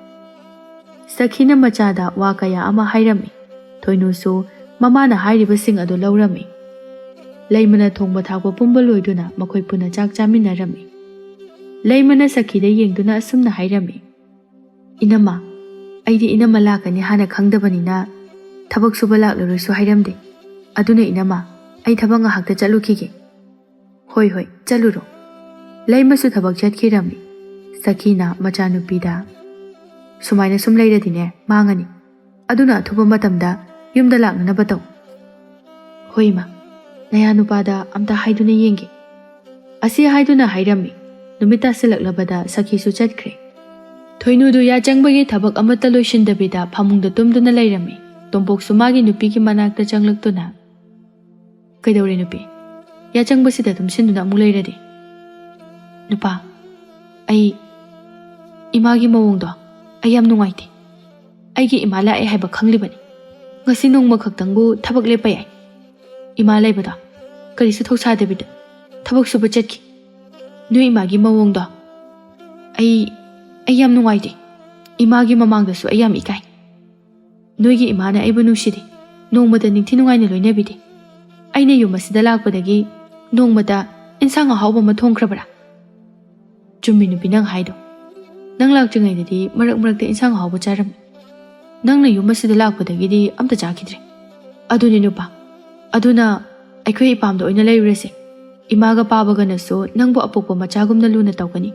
ꯁꯈꯤꯅ ꯃꯆꯥꯗ ꯋꯥ ꯀꯌꯥ ꯑꯃ ꯍꯥꯏꯔꯝꯃꯤ꯫ ꯊꯣꯏꯅꯨꯁꯨ ꯃꯃꯥꯅ ꯍꯥꯏꯔꯤꯕꯁꯤꯡ ꯑꯗꯨ ꯂꯧꯔꯝꯃꯤ꯫ ꯂꯩꯃꯅ ꯊꯣꯡꯕ ꯊꯥꯛꯄ ꯄꯨꯝꯕ ꯂꯣꯏꯗꯨꯅ ꯃꯈꯣꯏ ꯄꯨꯟꯅ ꯆꯥꯛ ꯆꯥꯃꯤꯟꯅꯔꯝꯃꯤ꯫ ꯂꯩꯃꯅ ꯁꯈꯤꯗ ꯌꯦꯡꯗꯨꯅ ꯑꯁꯨꯝꯅ ꯍꯥꯏꯔꯝꯃꯤ, "ꯏꯅꯝꯃ, ꯑꯩꯗꯤ ꯏꯅꯝꯃ ꯂꯥꯛꯀꯅꯤ ꯍꯥꯟꯅ ꯈꯪꯗꯕꯅꯤꯅ ꯊꯕꯛ ꯁꯨꯕ ꯂꯥꯛꯂꯔꯣꯏꯁꯨ ꯍꯥꯏꯔꯝꯗꯦ꯫ ꯑꯗꯨꯅ ꯏꯅꯝꯃ, ꯑꯩ ꯊꯕꯛ ꯉꯥꯏꯍꯥꯛꯇ ꯆꯠꯂꯨꯈꯤꯒꯦ꯫" "ꯍꯣꯏ, ꯍꯣꯏ, ꯆꯠꯂꯨꯔꯣ꯫" ꯂꯩꯃꯁꯨ ꯊꯕꯛ ꯆꯠꯈꯤꯔꯝꯃꯤ꯫ ꯁꯈꯤꯅ ꯃꯆꯥꯅꯨꯄꯤꯗ, "ꯁꯨꯃꯥꯏꯅ ꯁꯨꯝ ꯂꯩꯔꯗꯤꯅꯦ ꯃꯥꯡꯉꯅꯤ꯫ ꯑꯗꯨꯅ ꯑꯊꯨꯕ ꯃꯇꯝꯗ ꯌꯨꯝꯗ ꯂꯥꯛꯅꯅꯕ ꯇꯧ꯫" "ꯍꯣꯏ ꯏꯃꯥ, ꯅꯌꯥ ꯅꯨꯄꯥꯗ ꯑꯝꯇ ꯍꯥꯏꯗꯨꯅ ꯌꯦꯡꯒꯦ꯫" ꯑꯁꯤ ꯍꯥꯏꯗꯨꯅ ꯍꯥꯏꯔꯝꯃꯤ꯫ ꯅꯨꯃꯤꯠ ꯇꯥꯁꯤꯜꯂꯛꯂꯕꯗ ꯁꯈꯤꯁꯨ ꯆꯠꯈ꯭ꯔꯦ꯫ ꯊꯣꯏꯅꯨꯗꯨ ꯌꯥꯆꯪꯕꯒꯤ ꯊꯕꯛ ꯑꯃꯠꯇ ꯂꯣꯏꯁꯤꯟꯗꯕꯤꯗ ꯐꯃꯨꯡꯗ ꯇꯨꯝꯗꯨꯅ ꯂꯩꯔꯝꯃꯤ꯫ ꯇꯣꯝꯄꯣꯛꯁꯨ ꯃꯥꯒꯤ ꯅꯨꯄꯤꯒꯤ ꯃꯅꯥꯛꯇ ꯆꯪꯂꯛꯇꯨꯅ, "ꯀꯩꯗꯧꯔꯦ ꯅꯨꯄꯤ? ꯌꯥꯆꯪꯕꯁꯤꯗ ꯇꯨꯝꯁꯤꯟꯗꯨꯅ ꯑꯃꯨꯛ ꯂꯩꯔꯗꯤ?" "ꯅꯨꯄꯥ, ꯑꯩ, ꯏꯃꯥꯒꯤ ꯃꯑꯣꯡꯗꯣ ꯑꯩ ꯌꯥꯝ ꯅꯨꯡꯉꯥꯏꯇꯦ꯫ ꯑꯩꯒꯤ ꯏꯃꯥ ꯂꯥꯛꯑꯦ ꯍꯥꯏꯕ ꯈꯪꯂꯤꯕꯅꯤ꯫ ꯉꯁꯤ ꯅꯣꯡꯃ ꯈꯛꯇꯪꯕꯨ ꯊꯕꯛ ꯂꯦꯞꯄ ꯌꯥꯏ꯫ ꯏꯃꯥ ꯂꯩꯕꯗꯣ ꯀꯔꯤꯁꯨ ꯊꯧꯁꯥꯗꯕꯤꯗ ꯊꯕꯛ ꯁꯨꯕ ꯆꯠꯈꯤ꯫ ꯅꯣꯏ ꯏꯃꯥꯒꯤ ꯃꯑꯣꯡꯗꯣ ꯑꯩ ꯑꯩ ꯌꯥꯝ ꯅꯨꯡꯉꯥꯏꯇꯦ꯫ ꯏꯃꯥꯒꯤ ꯃꯃꯥꯡꯗꯁꯨ ꯑꯩ ꯌꯥꯝ ꯏꯀꯥꯏ꯫ ꯅꯣꯏꯒꯤ ꯏꯃꯥꯅ ꯑꯩꯕꯨ ꯅꯨꯡꯁꯤꯗꯦ, ꯅꯣꯡꯃꯇ ꯅꯤꯡꯊꯤ ꯅꯨꯡꯉꯥꯏꯅ ꯂꯣꯏꯅꯕꯤꯗꯦ꯫ ꯑꯩꯅ ꯌꯨꯝ ꯑꯁꯤꯗ ꯂꯥꯛꯄꯗꯒꯤ ꯅꯣꯡꯃꯇ ꯏꯟꯁꯥꯡ ꯑꯍꯥꯎꯕ ꯑꯃ ꯊꯣꯡꯈ꯭ꯔꯕ꯭ꯔꯥ? ꯆꯨꯝꯃꯤ ꯅꯨꯄꯤ ꯅꯪ ꯍꯥꯏꯗꯣ꯫ ꯅꯪ ꯂꯥꯛꯇ꯭ꯔꯤꯉꯩꯗꯗꯤ ꯃꯔꯛ ꯃꯔꯛꯇ ꯏꯟꯁꯥꯡ ꯑꯍꯥꯎꯕ ꯆꯥꯔꯝꯃꯤ꯫ ꯅꯪꯅ ꯌꯨꯝ ꯑꯁꯤꯗ ꯂꯥꯛꯄꯗꯒꯤꯗꯤ ꯑꯝꯇ ꯆꯥꯈꯤꯗ꯭ꯔꯦ꯫ ꯑꯗꯨꯅꯤ ꯅꯨꯄꯥ, ꯑꯗꯨꯅ ꯑꯩꯈꯣꯏ ꯏꯄꯥꯝꯗ ꯑꯣꯏꯅ ꯂꯩꯔꯨꯔꯁꯦ꯫ ꯏꯃꯥꯒ ꯄꯥꯕꯒꯅꯁꯨ ꯅꯪꯕꯨ ꯑꯄꯣꯛꯄ ꯃꯆꯥꯒꯨꯝꯅ ꯂꯨꯅ ꯇꯧꯒꯅꯤ꯫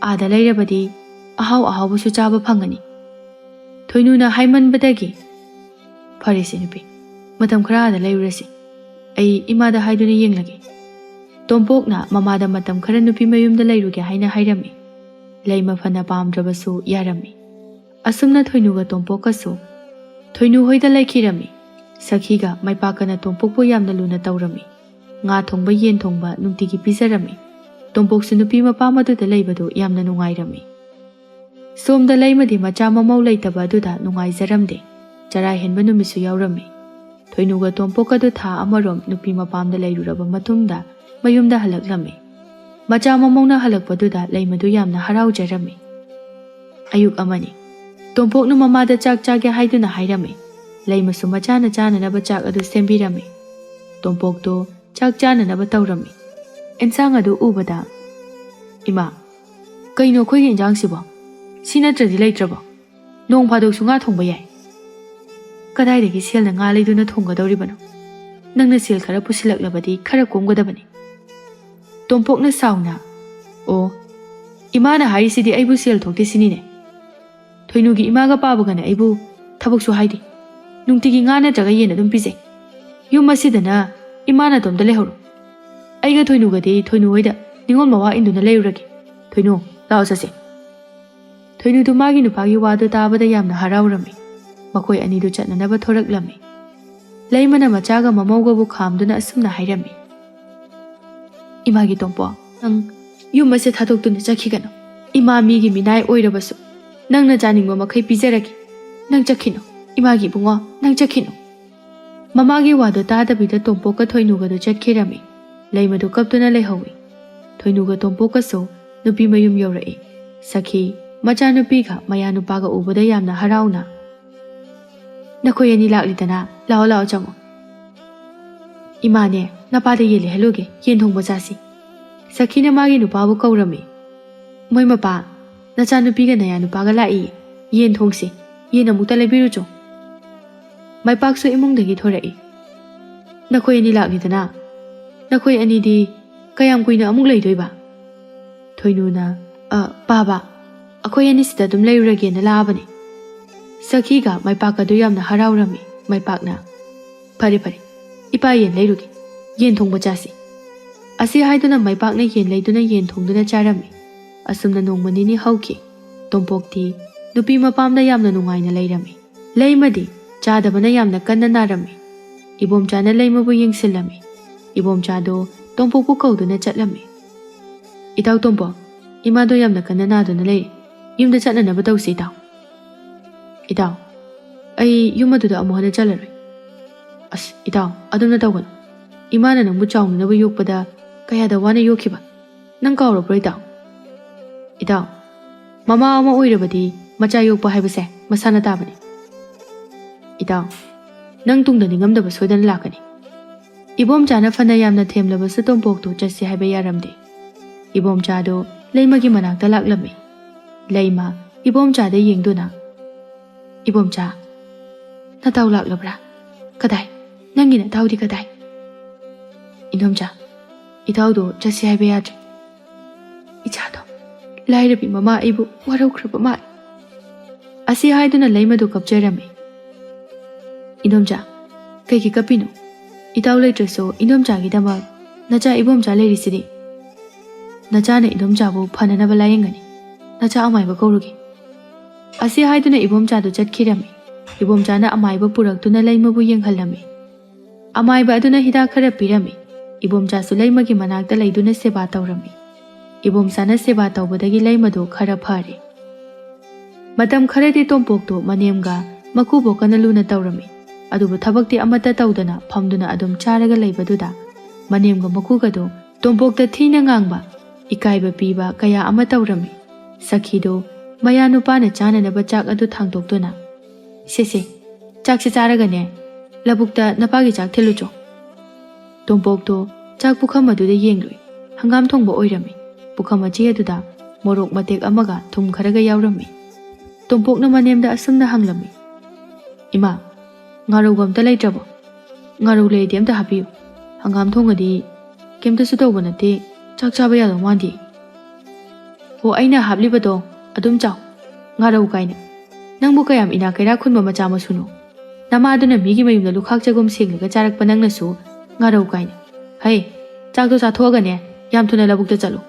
ꯑꯥꯗ ꯂꯩꯔꯕꯗꯤ ꯑꯍꯥꯎ ꯑꯍꯥꯎꯕꯁꯨ ꯆꯥꯕ ꯐꯪꯒꯅꯤ꯫ ꯊꯣꯏꯅꯨꯅ ꯍꯥꯏꯃꯟꯕꯗꯒꯤ, "ꯐꯔꯦꯁꯦ ꯅꯨꯄꯤ, ꯃꯇꯝ ꯈꯔ ꯑꯥꯗ ꯂꯩꯔꯨꯔꯁꯤ꯫ ꯑꯩ ꯏꯃꯥꯗ ꯍꯥꯏꯗꯨꯅ ꯌꯦꯡꯂꯒꯦ꯫" ꯇꯣꯝꯄꯣꯛꯅ ꯃꯃꯥꯗ ꯃꯇꯝ ꯈꯔ ꯅꯨꯄꯤ ꯃꯌꯨꯝꯗ ꯂꯩꯔꯨꯒꯦ ꯍꯥꯏꯅ ꯍꯥꯏꯔꯝꯃꯤ꯫ ꯂꯩꯃ ꯐꯅ ꯄꯥꯝꯗ꯭ꯔꯕꯁꯨ ꯌꯥꯔꯝꯃꯤ꯫ ꯑꯁꯨꯝꯅ ꯊꯣꯏꯅꯨꯒ ꯇꯣꯝꯄꯣꯛꯀꯁꯨ ꯊꯣꯏꯅꯨ ꯍꯣꯏꯗ ꯂꯩꯈꯤꯔꯝꯃꯤ꯫ ꯁꯈꯤꯒ ꯃꯥꯏꯄꯥꯛꯀꯅ ꯇꯣꯝꯄꯣꯛꯄꯨ ꯌꯥꯝꯅ ꯂꯨꯅ ꯇꯧꯔꯝꯃꯤ꯫ ꯉꯥ ꯊꯣꯡꯕ, ꯌꯦꯟ ꯊꯣꯡꯕ ꯅꯨꯡꯇꯤꯒꯤ ꯄꯤꯖꯔꯝꯃꯤ꯫ ꯇꯣꯝꯄꯣꯛꯁꯨ ꯅꯨꯄꯤ ꯃꯄꯥꯝ ꯑꯗꯨꯗ ꯂꯩꯕꯗꯨ ꯌꯥꯝꯅ ꯅꯨꯡꯉꯥꯏꯔꯝꯃꯤ꯫ ꯁꯣꯝꯗ ꯂꯩꯃꯗꯤ ꯃꯆꯥ ꯃꯃꯧ ꯂꯩꯇꯕ ꯑꯗꯨꯗ ꯅꯨꯡꯉꯥꯏꯖꯔꯝꯗꯦ꯫ ꯆꯔꯥ ꯍꯦꯟꯕ ꯅꯨꯃꯤꯠꯁꯨ ꯌꯥꯎꯔꯝꯃꯤ꯫ ꯊꯣꯏꯅꯨꯒ ꯇꯣꯝꯄꯣꯛꯀꯗꯨ ꯊꯥ ꯑꯃꯔꯣꯝ ꯅꯨꯄꯤ ꯃꯄꯥꯝꯗ ꯂꯩꯔꯨꯔꯕ ꯃꯇꯨꯡꯗ ꯃꯌꯨꯝꯗ ꯍꯜꯂꯛꯂꯝꯃꯤ꯫ ꯃꯆꯥ ꯃꯃꯧꯅ ꯍꯜꯂꯛꯄꯗꯨꯗ ꯂꯩꯃꯗꯨ ꯌꯥꯝꯅ ꯍꯔꯥꯎꯖꯔꯝꯃꯤ꯫ ꯑꯌꯨꯛ ꯑꯃꯅꯤ꯫ ꯇꯣꯝꯄꯣꯛꯅ ꯃꯃꯥꯗ ꯆꯥꯛ ꯆꯥꯒꯦ ꯍꯥꯏꯗꯨꯅ ꯍꯥꯏꯔꯝꯃꯤ꯫ ꯂꯩꯃꯁꯨ ꯃꯆꯥꯅ ꯆꯥꯅꯅꯕ ꯆꯥꯛ ꯑꯗꯨ ꯁꯦꯝꯕꯤꯔꯝꯃꯤ꯫ ꯇꯣꯝꯄꯣꯛꯇꯨ ꯆꯥꯛ ꯆꯥꯅꯅꯕ ꯇꯧꯔꯝꯃꯤ꯫ ꯑꯦꯟꯁꯥꯡ ꯑꯗꯨ ꯎꯕꯗ, "ꯏꯃꯥ, ꯀꯩꯅꯣ ꯑꯩꯈꯣꯏꯒꯤ ꯏꯟꯖꯥꯡꯁꯤꯕꯣ? ꯁꯤ ꯅꯠꯇ꯭ꯔꯗꯤ ꯂꯩꯇ꯭ꯔꯕꯣ? ꯅꯣꯡ ꯐꯥꯗꯣꯛꯁꯨ ꯉꯥ ꯊꯣꯡꯕ ꯌꯥꯏ꯫ ꯀꯗꯥꯏꯗꯒꯤ ꯁꯦꯜꯅ ꯉꯥ ꯂꯩꯗꯨꯅ ꯊꯣꯡꯒꯗꯧꯔꯤꯕꯅꯣ? ꯅꯪꯅ ꯁꯦꯜ ꯈꯔ ꯄꯨꯁꯤꯜꯂꯛꯂꯕꯗꯤ ꯈꯔ ꯀꯣꯝꯒꯗꯕꯅꯤ꯫" ꯇꯣꯝꯄꯣꯛꯅ ꯁꯥꯎꯅ, "ꯑꯣ, ꯏꯃꯥꯅ ꯍꯥꯏꯔꯤꯁꯤꯗꯤ ꯑꯩꯕꯨ ꯁꯦꯜ ꯊꯣꯛꯇꯦ ꯁꯤꯅꯤꯅꯦ꯫ ꯊꯣꯏꯅꯨꯒꯤ ꯏꯃꯥꯒ ꯄꯥꯕꯒꯅ ꯑꯩꯕꯨ ꯊꯕꯛꯁꯨ ꯍꯥꯏꯗꯦ꯫ ꯅꯨꯡꯇꯤꯒꯤ ꯉꯥ ꯅꯠꯇ꯭ꯔꯒ ꯌꯦꯟ ꯑꯗꯨꯝ ꯄꯤꯖꯩ꯫ ꯌꯨꯝ ꯑꯁꯤꯗꯅ ꯏꯃꯥ ꯅꯥꯇꯣꯝꯇ ꯂꯩꯍꯧꯔꯣ꯫ ꯑꯩꯒ ꯊꯣꯏꯅꯨꯒꯗꯤ ꯊꯣꯏꯅꯨ ꯍꯣꯏꯗ ꯅꯤꯉꯣꯜ ꯃꯋꯥ ꯏꯟꯗꯨꯅ ꯂꯩꯔꯨꯔꯒꯦ꯫ ꯊꯣꯏꯅꯨ, ꯂꯥꯛꯑꯣ ꯆꯠꯁꯦ꯫" ꯊꯣꯏꯅꯨꯗꯨ ꯃꯥꯒꯤ ꯅꯨꯄꯥꯒꯤ ꯋꯥꯗꯨ ꯇꯥꯕꯗ ꯌꯥꯝꯅ ꯍꯔꯥꯎꯔꯝꯃꯤ꯫ ꯃꯈꯣꯏ ꯑꯅꯤꯗꯨ ꯆꯠꯅꯅꯕ ꯊꯣꯔꯛꯂꯝꯃꯤ꯫ ꯂꯩꯃꯅ ꯃꯆꯥꯒ ꯃꯃꯧꯒꯕꯨ ꯈꯥꯝꯗꯨꯅ ꯑꯁꯨꯝꯅ ꯍꯥꯏꯔꯝꯃꯤ, "ꯏꯃꯥꯒꯤ ꯇꯣꯝꯄꯣꯛ, ꯅꯪ ꯌꯨꯝ ꯑꯁꯦ ꯊꯥꯗꯣꯛꯇꯨꯅ ꯆꯠꯈꯤꯒꯅꯨ꯫ ꯏꯃꯥ ꯃꯤꯒꯤ ꯃꯤꯅꯥꯏ ꯑꯣꯏꯔꯕꯁꯨ ꯅꯪꯅ ꯆꯥꯅꯤꯡꯕ ꯃꯈꯩ ꯄꯤꯖꯔꯒꯦ꯫ ꯅꯪ ꯆꯠꯈꯤꯅꯨ, ꯏꯃꯥꯒꯤ ꯏꯕꯨꯡꯉꯣ, ꯅꯪ ꯆꯠꯈꯤꯅꯨ꯫" ꯃꯃꯥꯒꯤ ꯋꯥꯗꯨ ꯇꯥꯗꯕꯤꯗ ꯇꯣꯝꯄꯣꯛꯀ ꯊꯣꯏꯅꯨꯒꯗꯨ ꯆꯠꯈꯤꯔꯝꯃꯤ꯫ ꯂꯩꯃꯗꯨ ꯀꯞꯇꯨꯅ ꯂꯩꯍꯧꯏ꯫ ꯊꯣꯏꯅꯨꯒ ꯇꯣꯝꯄꯣꯛꯀꯁꯨ ꯅꯨꯄꯤ ꯃꯌꯨꯝ ꯌꯧꯔꯛꯏ꯫ ꯁꯈꯤ, ꯃꯆꯥꯅꯨꯄꯤꯒ ꯃꯌꯥꯅꯨꯄꯥꯒ ꯎꯕꯗ ꯌꯥꯝꯅ ꯍꯔꯥꯎꯅ, "ꯅꯈꯣꯏ ꯑꯅꯤ ꯂꯥꯛꯂꯤꯗꯅ, ꯂꯥꯛꯑꯣ, ꯂꯥꯛꯑꯣ, ꯆꯪꯉꯣ꯫ ꯏꯃꯥꯅꯦ, ꯅꯄꯥꯗ ꯌꯦꯟ ꯂꯩꯍꯜꯂꯨꯒꯦ, ꯌꯦꯟ ꯊꯣꯡꯕ ꯆꯥꯁꯤ꯫ ꯁꯈꯤꯅ ꯃꯥꯒꯤ ꯅꯨꯄꯥꯕꯨ ꯀꯧꯔꯝꯃꯤ꯫ ꯃꯣꯏ ꯃꯄꯥ, ꯅꯆꯥꯅꯨꯄꯤꯒ ꯅꯌꯥꯅꯨꯄꯥꯒ ꯂꯥꯛꯏ, ꯌꯦꯟ ꯊꯣꯡꯁꯤ, ꯌꯦꯟ ꯑꯃꯨꯛꯇ ꯂꯩꯕꯤꯔꯨꯆꯣ꯫" ꯃꯥꯏꯄꯥꯛꯁꯨ ꯏꯃꯨꯡꯗꯒꯤ ꯊꯣꯔꯛꯏ꯫ "ꯅꯈꯣꯏ ꯑꯅꯤ ꯂꯥꯛꯂꯤꯗꯅ, ꯅꯈꯣꯏ ꯑꯅꯤꯗꯤ ꯀꯌꯥꯝ ꯀꯨꯏꯅ ꯑꯃꯨꯛ ꯂꯩꯗꯣꯏꯕ?" ꯊꯣꯏꯅꯨꯅ, "ꯑ, ꯄꯥꯕ, ꯑꯩꯈꯣꯏ ꯑꯅꯤ ꯁꯤꯗ ꯑꯗꯨꯝ ꯂꯩꯔꯨꯔꯒꯦꯅ ꯂꯥꯛꯑꯕꯅꯤ꯫" ꯁꯈꯤꯒ ꯃꯥꯏꯄꯥꯛꯀꯗꯨ ꯌꯥꯝꯅ ꯍꯔꯥꯎꯔꯝꯃꯤ꯫ ꯃꯥꯏꯄꯥꯛꯅ, "ꯐꯔꯦ, ꯐꯔꯦ, ꯏꯄꯥ ꯌꯦꯟ ꯂꯩꯔꯨꯒꯦ, ꯌꯦꯟ ꯊꯣꯡꯕ ꯆꯥꯁꯤ꯫" ꯑꯁꯤ ꯍꯥꯏꯗꯨꯅ ꯃꯥꯏꯄꯥꯛꯅ ꯌꯦꯟ ꯂꯩꯗꯨꯅ ꯌꯦꯟ ꯊꯣꯡꯗꯨꯅ ꯆꯥꯔꯝꯃꯤ꯫ ꯑꯁꯨꯝꯅ ꯅꯣꯡꯃ ꯅꯤꯅꯤ ꯍꯧꯈꯤ꯫ ꯇꯣꯝꯄꯣꯛꯇꯤ ꯅꯨꯄꯤ ꯃꯄꯥꯝꯗ ꯌꯥꯝꯅ ꯅꯨꯡꯉꯥꯏꯅ ꯂꯩꯔꯝꯃꯤ꯫ ꯂꯩꯃꯗꯤ ꯆꯥꯗꯕꯅ ꯌꯥꯝꯅ ꯀꯟꯅ ꯅꯥꯔꯝꯃꯤ꯫ ꯏꯕꯣꯝꯆꯥꯅ ꯂꯩꯃꯕꯨ ꯌꯦꯡꯁꯤꯜꯂꯝꯃꯤ꯫ ꯏꯕꯣꯝꯆꯥꯗꯣ ꯇꯣꯝꯄꯣꯛꯄꯨ ꯀꯧꯗꯨꯅ ꯆꯠꯂꯝꯃꯤ꯫ "ꯏꯇꯥꯎ ꯇꯣꯝꯄꯣꯛ, ꯏꯃꯥꯗꯣ ꯌꯥꯝꯅ ꯀꯟꯅ ꯅꯥꯗꯨꯅ ꯂꯩꯔꯦ꯫ ꯌꯨꯝꯗ ꯆꯠꯅꯅꯕ ꯇꯧꯁꯤ, ꯏꯇꯥꯎ꯫" "ꯏꯇꯥꯎ, ꯑꯩ ꯌꯨꯝ ꯑꯗꯨꯗ ꯑꯃꯨꯛ ꯍꯟꯅ ꯆꯠꯂꯔꯣꯏ꯫" "ꯑꯁ, ꯏꯇꯥꯎ, ꯑꯗꯨꯝꯅ ꯇꯧꯒꯅꯨ꯫ ꯏꯃꯥꯅ ꯅꯪꯕꯨ ꯆꯥꯎꯅꯅꯕ ꯌꯣꯛꯄꯗ ꯀꯌꯥꯗ ꯋꯥꯅ ꯌꯣꯛꯈꯤꯕ, ꯅꯪ ꯀꯥꯎꯔꯕ꯭ꯔꯣ, ꯏꯇꯥꯎ?" "ꯏꯇꯥꯎ, ꯃꯃꯥ ꯑꯃ ꯑꯣꯏꯔꯕꯗꯤ ꯃꯆꯥ ꯌꯣꯛꯄ ꯍꯥꯏꯕꯁꯦ ꯃꯁꯥꯅ ꯇꯥꯕꯅꯤ꯫ ꯏꯇꯥꯎ, ꯅꯪ ꯇꯨꯡꯗ ꯅꯤꯡꯉꯝꯗꯕ ꯁꯣꯏꯗꯅ ꯂꯥꯛꯀꯅꯤ꯫" ꯏꯕꯣꯝꯆꯥꯅ ꯐꯅ ꯌꯥꯝꯅ ꯊꯦꯝꯂꯕꯁꯨ ꯇꯣꯝꯄꯣꯛꯇꯨ ꯆꯠꯁꯤ ꯍꯥꯏꯕ ꯌꯥꯔꯝꯗꯦ꯫ ꯏꯕꯣꯝꯆꯥꯗꯨ ꯂꯩꯃꯒꯤ ꯃꯅꯥꯛꯇ ꯂꯥꯛꯂꯝꯃꯤ꯫ ꯂꯩꯃ ꯏꯕꯣꯝꯆꯥꯗ ꯌꯦꯡꯗꯨꯅ, "ꯏꯕꯣꯝꯆꯥ, ꯅꯇꯥꯎ ꯂꯥꯛꯂꯕ꯭ꯔꯥ? ꯀꯗꯥꯏ? ꯅꯪꯒꯤ ꯅꯇꯥꯎꯗꯤ ꯀꯗꯥꯏ?" "ꯏꯟꯗꯣꯝꯆꯥ, ꯏꯇꯥꯎꯗꯣ ꯆꯠꯁꯤ ꯍꯥꯏꯕ ꯌꯥꯗ꯭ꯔꯦ꯫ ꯏꯆꯥꯗꯣ, ꯂꯥꯏꯔꯕꯤ ꯃꯃꯥ ꯑꯩꯕꯨ ꯋꯥꯔꯧꯈ꯭ꯔꯕ ꯃꯥꯜꯂꯦ꯫" ꯑꯁꯤ ꯍꯥꯏꯗꯨꯅ ꯂꯩꯃꯗꯨ ꯀꯞꯆꯔꯝꯃꯤ꯫ "ꯏꯟꯗꯣꯝꯆꯥ, ꯀꯩꯒꯤ ꯀꯞꯄꯤꯅꯣ? ꯏꯇꯥꯎ ꯂꯩꯇ꯭ꯔꯁꯨ ꯏꯟꯗꯣꯝꯆꯥꯒꯤꯗꯃꯛ ꯅꯆꯥ ꯏꯕꯣꯝꯆꯥ ꯂꯩꯔꯤꯁꯤꯗꯤ꯫ ꯅꯆꯥꯅ ꯏꯟꯗꯣꯝꯆꯥꯕꯨ ꯐꯅꯅꯕ ꯂꯥꯌꯦꯡꯒꯅꯤ꯫ ꯅꯆꯥ ꯑꯃꯥꯏꯕ ꯀꯧꯔꯨꯒꯦ꯫" ꯑꯁꯤ ꯍꯥꯏꯗꯨꯅ ꯏꯕꯣꯝꯆꯥꯗꯨ ꯆꯠꯈꯤꯔꯝꯃꯤ꯫ ꯏꯕꯣꯝꯆꯥꯅ ꯑꯃꯥꯏꯕ ꯄꯨꯔꯛꯇꯨꯅ ꯂꯩꯃꯕꯨ ꯌꯦꯡꯍꯜꯂꯝꯃꯤ꯫ ꯑꯃꯥꯏꯕ ꯑꯗꯨꯅ ꯍꯤꯗꯥꯛ ꯈꯔ ꯄꯤꯔꯝꯃꯤ꯫ ꯏꯕꯣꯝꯆꯥꯁꯨ ꯂꯩꯃꯒꯤ ꯃꯅꯥꯛꯇ ꯂꯩꯗꯨꯅ ꯁꯦꯕꯥ ꯇꯧꯔꯝꯃꯤ꯫ ꯏꯕꯣꯝꯆꯥꯅ ꯁꯦꯕꯥ ꯇꯧꯕꯗꯒꯤ ꯂꯩꯃꯗꯨ ꯈꯔ ꯐꯔꯦ꯫ ꯃꯇꯝ ꯈꯔꯗꯤ ꯇꯣꯝꯄꯣꯛꯇꯨ ꯃꯅꯦꯝꯒ ꯃꯀꯨꯕꯣꯛꯀꯅ ꯂꯨꯅ ꯇꯧꯔꯝꯃꯤ꯫ ꯑꯗꯨꯕꯨ ꯊꯕꯛꯇꯤ ꯑꯃꯠꯇ ꯇꯧꯗꯅ ꯐꯝꯗꯨꯅ ꯑꯗꯨꯝ ꯆꯥꯔꯒ ꯂꯩꯕꯗꯨꯗ ꯃꯅꯦꯝꯒ ꯃꯀꯨꯒꯗꯨ ꯇꯣꯝꯄꯣꯛꯇ ꯊꯤꯅ ꯉꯥꯡꯕ, ꯏꯀꯥꯏꯕ ꯄꯤꯕ ꯀꯌꯥ ꯑꯃ ꯇꯧꯔꯝꯃꯤ꯫ ꯁꯈꯤꯗꯨ ꯃꯌꯥ ꯅꯨꯄꯥꯅ ꯆꯥꯅꯅꯕ ꯆꯥꯛ ꯑꯗꯨ ꯊꯥꯡꯗꯣꯛꯇꯨꯅ, "ꯁꯦ ꯁꯦ, ꯆꯥꯛꯁꯦ ꯆꯥꯔꯒꯅꯦ, ꯂꯧꯕꯨꯛꯇ ꯅꯄꯥꯒꯤ ꯆꯥꯛ ꯊꯤꯜꯂꯨꯆꯣ꯫" ꯇꯣꯝꯄꯣꯛꯇꯣ ꯆꯥꯛ ꯄꯨꯈꯝ ꯑꯗꯨꯗ ꯌꯦꯡꯂꯨꯏ꯫ ꯍꯪꯒꯥꯝ ꯊꯣꯡꯕ ꯑꯣꯏꯔꯝꯃꯤ꯫ ꯄꯨꯈꯝ ꯑꯆꯦ ꯑꯗꯨꯗ ꯃꯣꯔꯣꯛ ꯃꯇꯦꯛ ꯑꯃꯒ ꯊꯨꯝ ꯈꯔꯒ ꯌꯥꯎꯔꯝꯃꯤ꯫ ꯇꯣꯝꯄꯣꯛꯅ ꯃꯅꯦꯝꯗ ꯑꯁꯨꯝꯅ ꯍꯪꯂꯝꯃꯤ, "ꯏꯃꯥ, ꯉꯥꯔꯧꯒ ꯑꯝꯇ ꯂꯩꯇ꯭ꯔꯕꯣ? ꯉꯥꯔꯧ ꯂꯩꯔꯗꯤ ꯑꯝꯇ ꯍꯥꯞꯄꯤꯌꯨ꯫ ꯍꯪꯒꯥꯝ ꯊꯣꯡꯉꯗꯤ ꯀꯩꯝꯇꯁꯨ ꯇꯧꯕ ꯅꯠꯇꯦ, ꯆꯥꯛ ꯆꯥꯕ ꯌꯥꯗꯧ ꯃꯥꯟꯗꯦ꯫" "ꯑꯣ, ꯑꯩꯅ ꯍꯥꯞꯂꯤꯕꯗꯣ ꯑꯗꯨꯝ ꯆꯥꯎ꯫ ꯉꯥꯔꯧ ꯀꯥꯏꯅ꯫ ꯅꯪꯕꯨ ꯀꯌꯥꯝ ꯏꯅꯥꯛ ꯀꯩꯔꯥꯛ ꯈꯨꯟꯕ ꯃꯆꯥ ꯃꯁꯨꯅꯣ? ꯅꯃꯥꯗꯨꯅ ꯃꯤꯒꯤ ꯃꯌꯨꯝꯗ ꯂꯨꯈꯥꯛ ꯆꯒꯨꯝ ꯁꯦꯡꯂꯒ ꯆꯥꯔꯛꯄ ꯅꯪꯅꯁꯨ ꯉꯥꯔꯧ ꯀꯥꯏꯅ꯫ ꯍꯩ, ꯆꯥꯛꯇꯣ ꯆꯥꯊꯣꯛꯑꯒꯅꯦ, ꯌꯥꯝ ꯊꯨꯅ ꯂꯧꯕꯨꯛꯇ ꯆꯠꯂꯨ꯫"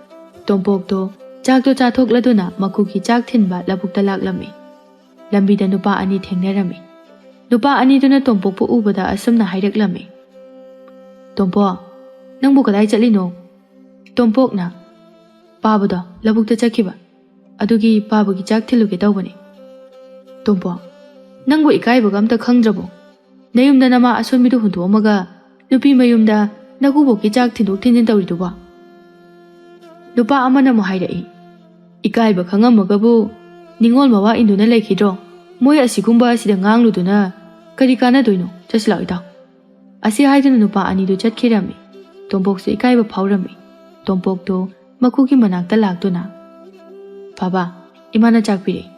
ꯇꯣꯝꯄꯣꯛꯇꯣ ꯆꯥꯛꯇꯣ ꯆꯥꯊꯣꯛꯂꯗꯨꯅ ꯃꯀꯨꯒꯤ ꯆꯥꯛ ꯊꯤꯟꯕ ꯂꯧꯕꯨꯛꯇ ꯂꯥꯛꯂꯝꯃꯤ꯫ ꯂꯝꯕꯤꯗ ꯅꯨꯄꯥ ꯑꯅꯤ ꯊꯦꯡꯅꯔꯝꯃꯤ꯫ ꯅꯨꯄꯥ ꯑꯅꯤꯗꯨꯅ ꯇꯣꯝꯄꯣꯛꯄꯨ ꯎꯕꯗ ꯑꯁꯨꯝꯅ ꯍꯥꯏꯔꯛꯂꯝꯃꯤ, "ꯇꯣꯝꯄꯣꯛ, ꯅꯪꯕꯨ ꯀꯗꯥꯏ ꯆꯠꯂꯤꯅꯣ?" ꯇꯣꯝꯄꯣꯛꯅ, "ꯄꯥꯕꯗꯣ ꯂꯧꯕꯨꯛꯇ ꯆꯠꯈꯤꯕ, ꯑꯗꯨꯒꯤ ꯄꯥꯕꯒꯤ ꯆꯥꯛ ꯊꯤꯜꯂꯨꯒꯦ ꯇꯧꯕꯅꯤ꯫" "ꯇꯣꯝꯄꯣꯛ, ꯅꯪꯕꯨ ꯏꯀꯥꯏꯕꯒ ꯑꯝꯇ ꯈꯪꯗ꯭ꯔꯕꯣ? ꯅꯌꯨꯝꯗ ꯅꯃꯥ ꯑꯁꯣꯟꯕꯤꯗꯨ ꯍꯨꯟꯗꯣꯛꯑꯝꯃꯒ ꯅꯨꯄꯤ ꯃꯌꯨꯝꯗ ꯅꯀꯨꯕꯣꯛꯀꯤ ꯆꯥꯛ ꯊꯤꯟꯗꯣꯛ ꯊꯤꯟꯖꯤꯟ ꯇꯧꯔꯤꯗꯨꯕꯣ?" ꯅꯨꯄꯥ ꯑꯃꯅ ꯑꯃꯨꯛ ꯍꯥꯏꯔꯛꯏ, "ꯏꯀꯥꯏꯕ ꯈꯪꯉꯝꯃꯒꯕꯨ ꯅꯤꯡꯉꯣꯜ ꯃꯋꯥ ꯏꯟꯗꯨꯅ ꯂꯩꯈꯤꯗ꯭ꯔꯣ? ꯃꯣꯏ ꯑꯁꯤꯒꯨꯝꯕ ꯑꯁꯤꯗ ꯉꯥꯡꯂꯨꯗꯨꯅ ꯀꯔꯤ ꯀꯥꯟꯅꯗꯣꯏꯅꯣ? ꯆꯠꯁꯤ ꯂꯥꯛꯑꯣ ꯏꯇꯥꯎ꯫" ꯑꯁꯤ ꯍꯥꯏꯗꯨꯅ ꯅꯨꯄꯥ ꯑꯅꯤꯗꯨ ꯆꯠꯈꯤꯔꯝꯃꯤ꯫ ꯇꯣꯝꯄꯣꯛꯁꯨ ꯏꯀꯥꯏꯕ ꯐꯥꯎꯔꯝꯃꯤ꯫ ꯇꯣꯝꯄꯣꯛꯇꯨ ꯃꯀꯨꯒꯤ ꯃꯅꯥꯛꯇ ꯂꯥꯛꯇꯨꯅ, "ꯕꯥꯕꯥ, ꯏꯃꯥꯅ ꯆꯥꯛ ꯄꯤꯔꯛꯏ꯫"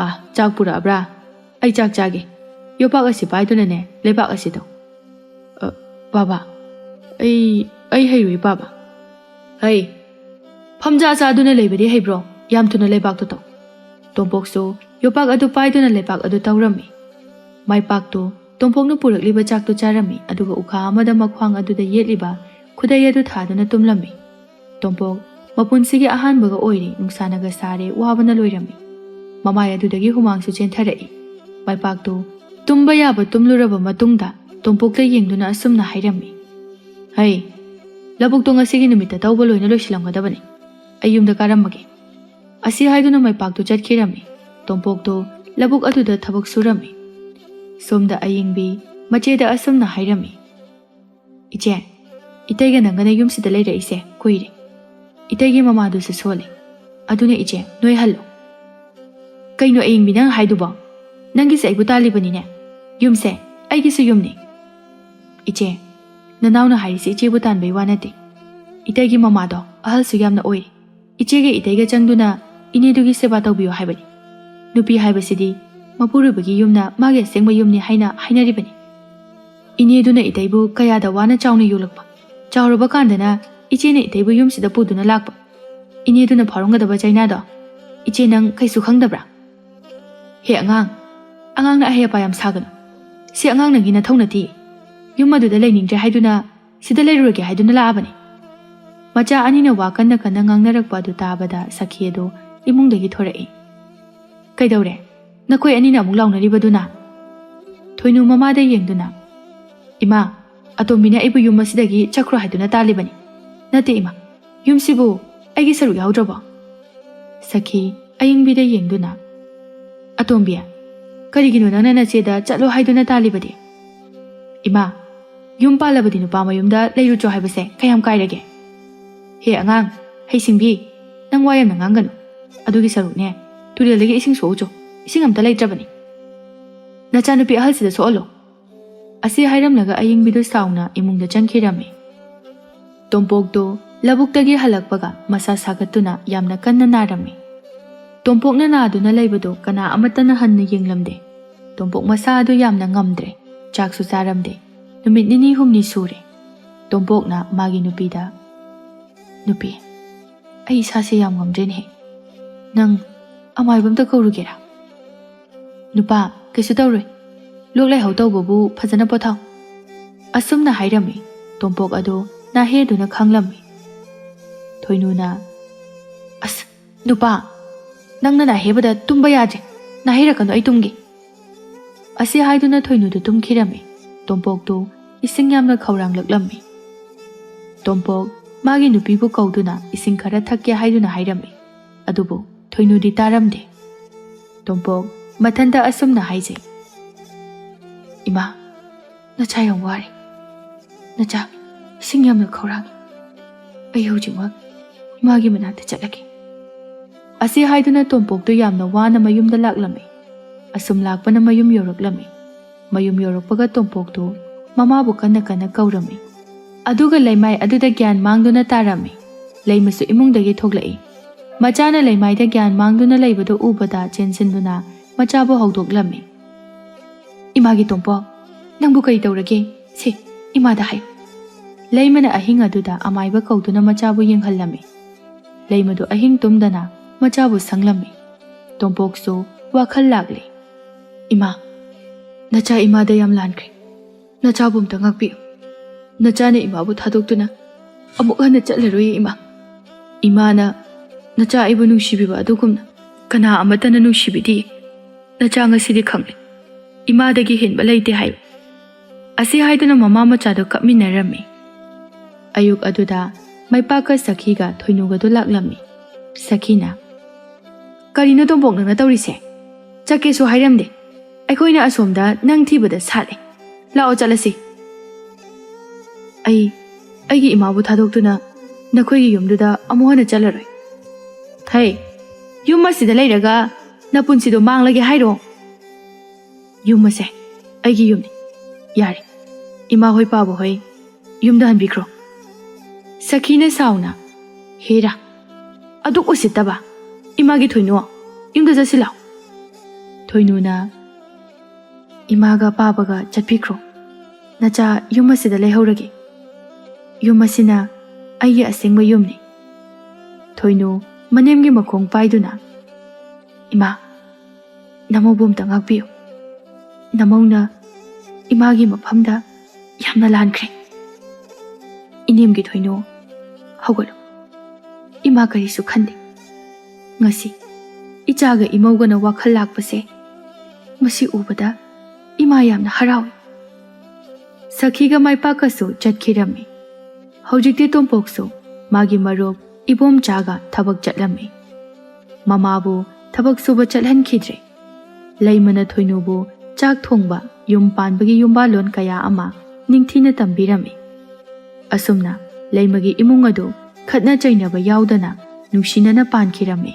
"ꯑꯥ, ꯆꯥꯛ ꯄꯨꯔꯛꯑꯕ꯭ꯔꯥ? ꯑꯩ ꯆꯥꯛ ꯆꯥꯒꯦ꯫ ꯌꯣꯄꯥꯛ ꯑꯁꯤ ꯄꯥꯏꯗꯨꯅꯅꯦ, ꯂꯩꯕꯥꯛ ꯑꯁꯤꯗꯣ꯫" "ꯑ, ꯕꯥꯕꯥ, ꯑꯩ, ꯑꯩ ꯍꯩꯔꯣꯏ ꯕꯥꯕꯥ꯫" "ꯍꯩ, ꯐꯝꯖꯥ ꯆꯥꯗꯨꯅ ꯂꯩꯕꯗꯤ ꯍꯩꯕ꯭ꯔꯣ? ꯌꯥꯝ ꯊꯨꯅ ꯂꯩꯕꯥꯛꯇꯣ ꯇꯧ꯫" ꯇꯣꯝꯄꯣꯛꯁꯨ ꯌꯣꯄꯥꯛ ꯑꯗꯨ ꯄꯥꯏꯗꯨꯅ ꯂꯩꯕꯥꯛ ꯑꯗꯨ ꯇꯧꯔꯝꯃꯤ꯫ ꯃꯥꯏꯄꯥꯛꯇꯨ ꯇꯣꯝꯄꯣꯛꯅ ꯄꯨꯔꯛꯂꯤꯕ ꯆꯥꯛꯇꯨ ꯆꯥꯔꯝꯃꯤ, ꯑꯗꯨꯒ ꯎꯈꯥ ꯑꯃꯗ ꯃꯈ꯭ꯋꯥꯡ ꯑꯗꯨꯗ ꯌꯦꯠꯂꯤꯕ ꯈꯨꯗꯩ ꯑꯗꯨ ꯊꯥꯗꯨꯅ ꯇꯨꯝꯂꯝꯃꯤ꯫ ꯇꯣꯝꯄꯣꯛ ꯃꯄꯨꯟꯁꯤꯒꯤ ꯑꯍꯥꯟꯕꯒ ꯑꯣꯏꯔꯤ, ꯅꯨꯡꯁꯥꯅꯒ ꯁꯥꯔꯦ, ꯋꯥꯕꯅ ꯂꯣꯏꯔꯝꯃꯤ꯫ ꯃꯃꯥꯏ ꯑꯗꯨꯗꯒꯤ ꯍꯨꯃꯥꯡꯁꯨ ꯆꯦꯟꯊꯔꯛꯏ꯫ ꯃꯥꯏꯄꯥꯛꯇꯨ ꯇꯨꯝꯕ ꯌꯥꯕ ꯇꯨꯝꯂꯨꯔꯕ ꯃꯇꯨꯡꯗ ꯇꯣꯝꯄꯣꯛꯇ ꯌꯦꯡꯗꯨꯅ ꯑꯁꯨꯝꯅ ꯍꯥꯏꯔꯝꯃꯤ, "ꯍꯩ, ꯂꯧꯕꯨꯛꯇꯣ ꯉꯁꯤꯒꯤ ꯅꯨꯃꯤꯠꯇ ꯇꯧꯕ ꯂꯣꯏꯅ ꯂꯣꯏꯁꯤꯜꯂꯝꯒꯗꯕꯅꯤ꯫ ꯑꯩ ꯌꯨꯝꯗ ꯀꯥꯔꯝꯃꯒꯦ꯫" ꯑꯁꯤ ꯍꯥꯏꯗꯨꯅ ꯃꯥꯏꯄꯥꯛꯇꯨ ꯆꯠꯈꯤꯔꯝꯃꯤ꯫ ꯇꯣꯝꯄꯣꯛꯇꯣ ꯂꯧꯕꯨꯛ ꯑꯗꯨꯗ ꯊꯕꯛ ꯁꯨꯔꯝꯃꯤ꯫ ꯁꯣꯝꯗ ꯑꯌꯤꯡꯕꯤ ꯃꯆꯦꯗ ꯑꯁꯨꯝꯅ ꯍꯥꯏꯔꯝꯃꯤ, "ꯏꯆꯦ, ꯏꯇꯩꯒ ꯅꯪꯒꯅ ꯌꯨꯝꯁꯤꯗ ꯂꯩꯔꯛꯏꯁꯦ ꯀꯨꯏꯔꯦ꯫ ꯏꯇꯩꯒꯤ ꯃꯃꯥꯗꯨꯁꯨ ꯁꯣꯜꯂꯤ꯫ ꯑꯗꯨꯅ ꯏꯆꯦ, ꯅꯣꯏ ꯍꯜꯂꯣ꯫" "ꯀꯩꯅꯣ ꯑꯌꯤꯡꯕꯤ ꯅꯪ ꯍꯥꯏꯗꯨꯕꯣ? ꯅꯪꯒꯤꯁꯦ ꯑꯩꯕꯨ ꯇꯥꯜꯂꯤꯕꯅꯤꯅꯦ꯫ ꯌꯨꯝꯁꯦ ꯑꯩꯒꯤꯁꯨ ꯌꯨꯝꯅꯤ꯫" "ꯏꯆꯦ, ꯅꯅꯥꯎꯅ ꯍꯥꯏꯔꯤꯁꯤ ꯏꯆꯦꯕꯨ ꯇꯥꯟꯕꯩ ꯋꯥ ꯅꯠꯇꯦ꯫ ꯏꯇꯩꯒꯤ ꯃꯃꯥꯗꯣ ꯑꯍꯜꯁꯨ ꯌꯥꯝꯅ ꯑꯣꯏꯔꯦ꯫ ꯏꯆꯦꯒ ꯏꯇꯩꯒ ꯆꯪꯗꯨꯅ ꯏꯅꯦꯗꯨꯒꯤ ꯁꯦꯕꯥ ꯇꯧꯕꯤꯌꯨ ꯍꯥꯏꯕꯅꯤ꯫ ꯅꯨꯄꯤ ꯍꯥꯏꯕꯁꯤꯗꯤ ꯃꯄꯨꯔꯣꯏꯕꯒꯤ ꯌꯨꯝꯅ ꯃꯥꯒꯤ ꯑꯁꯦꯡꯕ ꯌꯨꯝꯅꯤ ꯍꯥꯏꯅ ꯍꯥꯏꯅꯔꯤꯕꯅꯤ꯫ ꯏꯅꯦꯗꯨꯅ ꯏꯇꯩꯕꯨ ꯀꯌꯥꯗ ꯋꯥꯅ ꯆꯥꯎꯅ ꯌꯣꯛꯂꯛꯄ, ꯆꯥꯎꯔꯕ ꯀꯥꯟꯗꯅ ꯏꯆꯦꯅ ꯏꯇꯩꯕꯨ ꯌꯨꯝꯁꯤꯗ ꯄꯨꯗꯨꯅ ꯂꯥꯛꯄ꯫ ꯏꯅꯦꯗꯨꯅ ꯐꯥꯎꯔꯝꯒꯗꯕ ꯆꯩꯅꯥꯗꯣ ꯏꯆꯦ ꯅꯪ ꯀꯩꯁꯨ ꯈꯪꯗꯕ꯭ꯔꯥ?" "ꯍꯦ ꯑꯉꯥꯡ, ꯑꯉꯥꯡꯅ ꯑꯍꯩ ꯑꯄꯥ ꯌꯥꯝ ꯁꯥꯒꯅꯨ꯫ ꯁꯤ ꯑꯉꯥꯡ ꯅꯪꯒꯤ ꯅꯊꯧ ꯅꯠꯇꯦ꯫ ꯌꯨꯝ ꯑꯗꯨꯗ ꯂꯩꯅꯤꯡꯗ꯭ꯔꯦ ꯍꯥꯏꯗꯨꯅ ꯁꯤꯗ ꯂꯩꯔꯨꯔꯒꯦ ꯍꯥꯏꯗꯨꯅ ꯂꯥꯛꯑꯕꯅꯤ꯫" ꯃꯆꯥ ꯑꯅꯤꯅ ꯋꯥ ꯀꯟꯅ ꯀꯟꯅ ꯉꯥꯡꯅꯔꯛꯄ ꯑꯗꯨ ꯇꯥꯕꯗ ꯁꯈꯤ ꯑꯗꯨ ꯏꯃꯨꯡꯗꯒꯤ ꯊꯣꯔꯛꯏ꯫ "ꯀꯩꯗꯧꯔꯦ? ꯅꯈꯣꯏ ꯑꯅꯤꯅ ꯑꯃꯨꯛ ꯂꯥꯎꯅꯔꯤꯕꯗꯨꯅ?" ꯊꯣꯏꯅꯨ ꯃꯃꯥꯗ ꯌꯦꯡꯗꯨꯅ, "ꯏꯃꯥ, ꯑꯇꯣꯝꯕꯤꯅ ꯑꯩꯕꯨ ꯌꯨꯝ ꯑꯁꯤꯗꯒꯤ ꯆꯠꯈ꯭ꯔꯣ ꯍꯥꯏꯗꯨꯅ ꯇꯥꯜꯂꯤꯕꯅꯤ꯫ ꯅꯠꯇꯦ ꯏꯃꯥ, ꯌꯨꯝꯁꯤꯕꯨ ꯑꯩꯒꯤ ꯁꯔꯨꯛ ꯌꯥꯎꯗ꯭ꯔꯕꯣ?" ꯁꯈꯤ ꯑꯌꯤꯡꯕꯤꯗ ꯌꯦꯡꯗꯨꯅ, "ꯑꯇꯣꯝꯕꯤ, ꯀꯔꯤꯒꯤꯅꯣ ꯅꯪꯅ ꯅꯆꯦꯗ ꯆꯠꯂꯣ ꯍꯥꯏꯗꯨꯅ ꯇꯥꯜꯂꯤꯕꯗꯤ? ꯏꯃꯥ, ꯌꯨꯝ ꯄꯥꯜꯂꯕꯗꯤ ꯅꯨꯄꯥ ꯃꯌꯨꯝꯗ ꯂꯩꯔꯨꯆꯣ ꯍꯥꯏꯕꯁꯦ ꯀꯌꯥꯝ ꯀꯥꯏꯔꯒꯦ? ꯍꯦ ꯑꯉꯥꯡ, ꯍꯩꯁꯤꯡꯕꯤ, ꯅꯪ ꯋꯥ ꯌꯥꯝꯅ ꯉꯥꯡꯒꯅꯨ꯫ ꯑꯗꯨꯒꯤ ꯁꯔꯨꯛꯅꯦ, ꯇꯨꯔꯦꯜꯗꯒꯤ ꯏꯁꯤꯡ ꯁꯣꯛꯎꯆꯣ, ꯏꯁꯤꯡ ꯑꯝꯇ ꯂꯩꯇ꯭ꯔꯕꯅꯤ꯫ ꯅꯆꯥꯅꯨꯄꯤ ꯑꯍꯜꯁꯤꯗ ꯁꯣꯛꯍꯜꯂꯣ꯫" ꯑꯁꯤ ꯍꯥꯏꯔꯝꯂꯒ ꯑꯌꯤꯡꯕꯤꯗꯨ ꯁꯥꯎꯅ ꯏꯃꯨꯡꯗ ꯆꯪꯈꯤꯔꯝꯃꯤ꯫ ꯇꯣꯝꯄꯣꯛꯇꯨ ꯂꯧꯕꯨꯛꯇꯒꯤ ꯍꯜꯂꯛꯄꯒ ꯃꯁꯥ ꯁꯥꯒꯠꯇꯨꯅ ꯌꯥꯝꯅ ꯀꯟꯅ ꯅꯥꯔꯝꯃꯤ꯫ ꯇꯣꯝꯄꯣꯛꯅ ꯅꯥꯗꯨꯅ ꯂꯩꯕꯗꯨ ꯀꯅꯥ ꯑꯃꯠꯇꯅ ꯍꯟꯅ ꯌꯦꯡꯂꯝꯗꯦ꯫ ꯇꯣꯝꯄꯣꯛ ꯃꯁꯥ ꯑꯗꯨ ꯌꯥꯝꯅ ꯉꯝꯗ꯭ꯔꯦ, ꯆꯥꯛꯁꯨ ꯆꯥꯔꯝꯗꯦ꯫ ꯅꯨꯃꯤꯠ ꯅꯤꯅꯤ ꯍꯨꯝꯅꯤ ꯁꯨꯔꯦ꯫ ꯇꯣꯝꯄꯣꯛꯅ ꯃꯥꯒꯤ ꯅꯨꯄꯤꯗ, "ꯅꯨꯄꯤ, ꯑꯩ ꯏꯁꯥꯁꯦ ꯌꯥꯝ ꯉꯝꯗ꯭ꯔꯦꯅꯦꯍꯦ꯫ ꯅꯪ ꯑꯃꯥꯏꯕ ꯑꯝꯇ ꯀꯧꯔꯨꯒꯦꯔꯥ?" "ꯅꯨꯄꯥ, ꯀꯩꯁꯨ ꯇꯧꯔꯣꯏ꯫ ꯂꯣꯛ ꯂꯥꯏꯍꯧ ꯇꯧꯕꯕꯨ ꯐꯖꯅ ꯄꯣꯊꯥꯎ꯫" ꯑꯁꯨꯝꯅ ꯍꯥꯏꯔꯝꯃꯤ꯫ ꯇꯣꯝꯄꯣꯛ ꯑꯗꯨ ꯅꯥꯍꯦꯗꯨꯅ ꯈꯥꯡꯂꯝꯃꯤ꯫ ꯊꯣꯏꯅꯨꯅ, "ꯑꯁ, ꯅꯨꯄꯥ, ꯅꯪꯅ ꯅꯥꯍꯦꯕꯗ ꯇꯨꯝꯕ ꯌꯥꯗ꯭ꯔꯦ꯫ ꯅꯥꯍꯩꯔꯛꯀꯅꯨ, ꯑꯩ ꯇꯨꯝꯒꯦ꯫" ꯑꯁꯤ ꯍꯥꯏꯗꯨꯅ ꯊꯣꯏꯅꯨꯗꯨ ꯇꯨꯝꯈꯤꯔꯝꯃꯤ꯫ ꯇꯣꯝꯄꯣꯛꯇꯨ ꯏꯁꯤꯡ ꯌꯥꯝꯅ ꯈꯧꯔꯥꯡꯂꯛꯂꯝꯃꯤ꯫ ꯇꯣꯝꯄꯣꯛ ꯃꯥꯒꯤ ꯅꯨꯄꯤꯕꯨ ꯀꯧꯗꯨꯅ ꯏꯁꯤꯡ ꯈꯔ ꯊꯛꯀꯦ ꯍꯥꯏꯗꯨꯅ ꯍꯥꯏꯔꯝꯃꯤ꯫ ꯑꯗꯨꯕꯨ ꯊꯣꯏꯅꯨꯗꯤ ꯇꯥꯔꯝꯗꯦ꯫ ꯇꯣꯝꯄꯣꯛ ꯃꯊꯟꯇ ꯑꯁꯨꯝꯅ ꯍꯥꯏꯖꯩ, "ꯏꯃꯥ, ꯅꯆꯥ ꯌꯥꯝ ꯋꯥꯔꯦ꯫ ꯅꯆꯥ ꯏꯁꯤꯡ ꯌꯥꯝꯅ ꯈꯧꯔꯥꯡꯉꯤ꯫ ꯑꯩ ꯍꯧꯖꯤꯛꯃꯛ ꯏꯃꯥꯒꯤ ꯃꯅꯥꯛꯇ ꯆꯠꯂꯒꯦ"꯫ ꯑꯁꯤ ꯍꯥꯏꯗꯨꯅ ꯇꯣꯝꯄꯣꯛꯇꯨ ꯌꯥꯝꯅ ꯋꯥꯅ ꯃꯌꯨꯝꯗ ꯂꯥꯛꯂꯝꯃꯤ꯫ ꯑꯁꯨꯝ ꯂꯥꯛꯄꯅ ꯃꯌꯨꯝ ꯌꯧꯔꯛꯂꯝꯃꯤ꯫ ꯃꯌꯨꯝ ꯌꯧꯔꯛꯄꯒ ꯇꯣꯝꯄꯣꯛꯇꯨ ꯃꯃꯥꯕꯨ ꯀꯟꯅ ꯀꯟꯅ ꯀꯧꯔꯝꯃꯤ꯫ ꯑꯗꯨꯒ ꯂꯩꯃꯥꯏ ꯑꯗꯨꯗ ꯒ꯭ꯌꯥꯟ ꯃꯥꯡꯗꯨꯅ ꯇꯥꯔꯝꯃꯤ꯫ ꯂꯩꯃꯁꯨ ꯏꯃꯨꯡꯗꯒꯤ ꯊꯣꯛꯂꯛꯏ꯫ ꯃꯆꯥꯅ ꯂꯩꯃꯥꯏꯗ ꯒ꯭ꯌꯥꯟ ꯃꯥꯡꯗꯨꯅ ꯂꯩꯕꯗꯨ ꯎꯕꯗ ꯆꯦꯟꯁꯤꯟꯗꯨꯅ ꯃꯆꯥꯕꯨ ꯍꯧꯗꯣꯛꯂꯝꯃꯤ꯫ "ꯏꯃꯥꯒꯤ ꯇꯣꯝꯄꯣꯛ, ꯅꯪꯕꯨ ꯀꯔꯤ ꯇꯧꯔꯒꯦ? ꯁꯦ, ꯏꯃꯥꯗ ꯍꯥꯏꯌꯨ"꯫ ꯂꯩꯃꯅ ꯑꯍꯤꯡ ꯑꯗꯨꯗ ꯑꯃꯥꯏꯕ ꯀꯧꯗꯨꯅ ꯃꯆꯥꯕꯨ ꯌꯦꯡꯍꯜꯂꯝꯃꯤ꯫ ꯂꯩꯃꯗꯨ ꯑꯍꯤꯡ ꯇꯨꯝꯗꯅ ꯃꯆꯥꯕꯨ ꯁꯪꯂꯝꯃꯤ꯫ ꯇꯣꯝꯄꯣꯛꯁꯨ ꯋꯥꯈꯜ ꯂꯥꯛꯂꯤ꯫ "ꯏꯃꯥ, ꯅꯆꯥ ꯏꯃꯥꯗ ꯌꯥꯝ ꯂꯥꯟꯈ꯭ꯔꯦ꯫ ꯅꯆꯥꯕꯨ ꯑꯝꯇ ꯉꯥꯛꯄꯤꯌꯨ꯫ ꯅꯆꯥꯅ ꯏꯃꯥꯕꯨ ꯊꯥꯗꯣꯛꯇꯨꯅ ꯑꯃꯨꯛ ꯍꯟꯅ ꯆꯠꯂꯔꯣꯏꯌꯦ ꯏꯃꯥ꯫ ꯏꯃꯥꯅ ꯅꯆꯥ ꯑꯩꯕꯨ ꯅꯨꯡꯁꯤꯕꯤꯕ ꯑꯗꯨꯒꯨꯝꯅ ꯀꯅꯥ ꯑꯃꯠꯇꯅ ꯅꯨꯡꯁꯤꯕꯤꯗꯦ꯫ ꯅꯆꯥ ꯉꯁꯤꯗꯤ ꯈꯪꯂꯦ꯫ ꯏꯃꯥꯗꯒꯤ ꯍꯦꯟꯕ ꯂꯩꯇꯦ" ꯍꯥꯏꯌꯨ꯫ ꯑꯁꯤ ꯍꯥꯏꯗꯨꯅ ꯃꯃꯥ ꯃꯆꯥꯗꯨ ꯀꯞꯃꯤꯟꯅꯔꯝꯃꯤ꯫ ꯑꯌꯨꯛ ꯑꯗꯨꯗ ꯃꯩꯄꯥꯛꯀ ꯁꯈꯤꯒ ꯊꯣꯏꯅꯨꯒꯗꯨ ꯂꯥꯛꯂꯝꯃꯤ꯫ ꯁꯈꯤꯅ, "ꯀꯔꯤꯅꯣ ꯇꯣꯝꯄꯣꯛ ꯅꯪꯅ ꯇꯧꯔꯤꯁꯦ? ꯆꯠꯀꯦꯁꯨ ꯍꯥꯏꯔꯝꯗꯦ꯫ ꯑꯩꯈꯣꯏꯅ ꯑꯁꯣꯝꯗ ꯅꯪ ꯊꯤꯕꯗ ꯁꯥꯠꯂꯦ꯫ ꯂꯥꯛꯑꯣ ꯆꯠꯂꯁꯤ"꯫ "ꯑꯩ, ꯑꯩꯒꯤ ꯏꯃꯥꯕꯨ ꯊꯥꯗꯣꯛꯇꯨꯅ ꯅꯈꯣꯏꯒꯤ ꯌꯨꯝꯗꯨꯗ ꯑꯃꯨꯛ ꯍꯟꯅ ꯆꯠꯂꯔꯣꯏ"꯫ "ꯍꯩ, ꯌꯨꯝ ꯑꯁꯤꯗ ꯂꯩꯔꯒ ꯅꯄꯨꯟꯁꯤꯗꯣ ꯃꯥꯡꯂꯒꯦ ꯍꯥꯏꯔꯣ? ꯌꯨꯝ ꯑꯁꯦ ꯑꯩꯒꯤ ꯌꯨꯝꯅꯤ꯫ ꯌꯥꯔꯦ, ꯏꯃꯥ ꯍꯣꯏ ꯄꯥꯕ ꯍꯣꯏ ꯌꯨꯝꯗ ꯍꯟꯕꯤꯈ꯭ꯔꯣ"꯫ ꯁꯈꯤꯅ ꯁꯥꯎꯅ, "ꯍꯦꯔꯥ, ꯑꯗꯨꯛ ꯎꯁꯤꯠꯇꯕ! ꯏꯃꯥꯒꯤ ꯊꯣꯏꯅꯨ, ꯌꯨꯝꯗ ꯆꯠꯁꯤ ꯂꯥꯎ"꯫ ꯊꯣꯏꯅꯨꯅ, "ꯏꯃꯥꯒ ꯄꯥꯕꯒ ꯆꯠꯄꯤꯈ꯭ꯔꯣ꯫ ꯅꯆꯥ ꯌꯨꯝ ꯑꯁꯤꯗ ꯂꯩꯍꯧꯔꯒꯦ꯫ ꯌꯨꯝ ꯑꯁꯤꯅ ꯑꯩꯒꯤ ꯑꯁꯦꯡꯕ ꯌꯨꯝꯅꯤ"꯫ ꯊꯣꯏꯅꯨ ꯃꯅꯦꯝꯒꯤ ꯃꯈꯣꯡ ꯄꯥꯏꯗꯨꯅ, "ꯏꯃꯥ, ꯅꯃꯧꯕꯨ ꯑꯝꯇ ꯉꯥꯛꯄꯤꯌꯨ꯫ ꯅꯃꯧꯅ ꯏꯃꯥꯒꯤ ꯃꯐꯝꯗ ꯌꯥꯝꯅ ꯂꯥꯟꯈ꯭ꯔꯦ꯫ ꯏꯅꯦꯝꯒꯤ ꯊꯣꯏꯅꯨ, ꯍꯧꯒꯠꯂꯨ꯫ ꯏꯃꯥ ꯀꯔꯤꯁꯨ ꯈꯟꯗꯦ꯫ ꯉꯁꯤ ꯏꯆꯥꯒ ꯏꯃꯧꯒꯅ ꯋꯥꯈꯜ ꯂꯥꯛꯄꯁꯦ, ꯃꯁꯤ ꯎꯕꯗ ꯏꯃꯥ ꯌꯥꯝꯅ ꯍꯔꯥꯎꯏ"꯫ ꯁꯈꯤꯒ ꯃꯥꯏꯄꯥꯛꯀꯁꯨ ꯆꯠꯈꯤꯔꯝꯃꯤ꯫ ꯍꯧꯖꯤꯛꯇꯤ ꯇꯣꯝꯄꯣꯛꯁꯨ ꯃꯥꯒꯤ ꯃꯔꯨꯞ ꯏꯕꯣꯝꯆꯥꯒ ꯊꯕꯛ ꯆꯠꯂꯝꯃꯤ꯫ ꯃꯃꯥꯕꯨ ꯊꯕꯛ ꯁꯨꯕ ꯆꯠꯍꯟꯈꯤꯗ꯭ꯔꯦ꯫ ꯂꯩꯃꯅ ꯊꯣꯏꯅꯨꯕꯨ ꯆꯥꯛ ꯊꯣꯡꯕ, ꯌꯨꯝ ꯄꯥꯟꯕꯒꯤ ꯌꯨꯝꯕꯥꯜꯂꯣꯟ ꯀꯌꯥ ꯑꯃ ꯅꯤꯡꯊꯤꯅ ꯇꯝꯕꯤꯔꯝꯃꯤ꯫ ꯑꯁꯨꯝꯅ ꯂꯩꯃꯒꯤ ꯏꯃꯨꯡ ꯑꯗꯨ ꯈꯠꯅ ꯆꯩꯅꯕ ꯌꯥꯎꯗꯅ ꯅꯨꯡꯁꯤꯅꯅ ꯄꯥꯟꯈꯤꯔꯝꯃꯤ꯫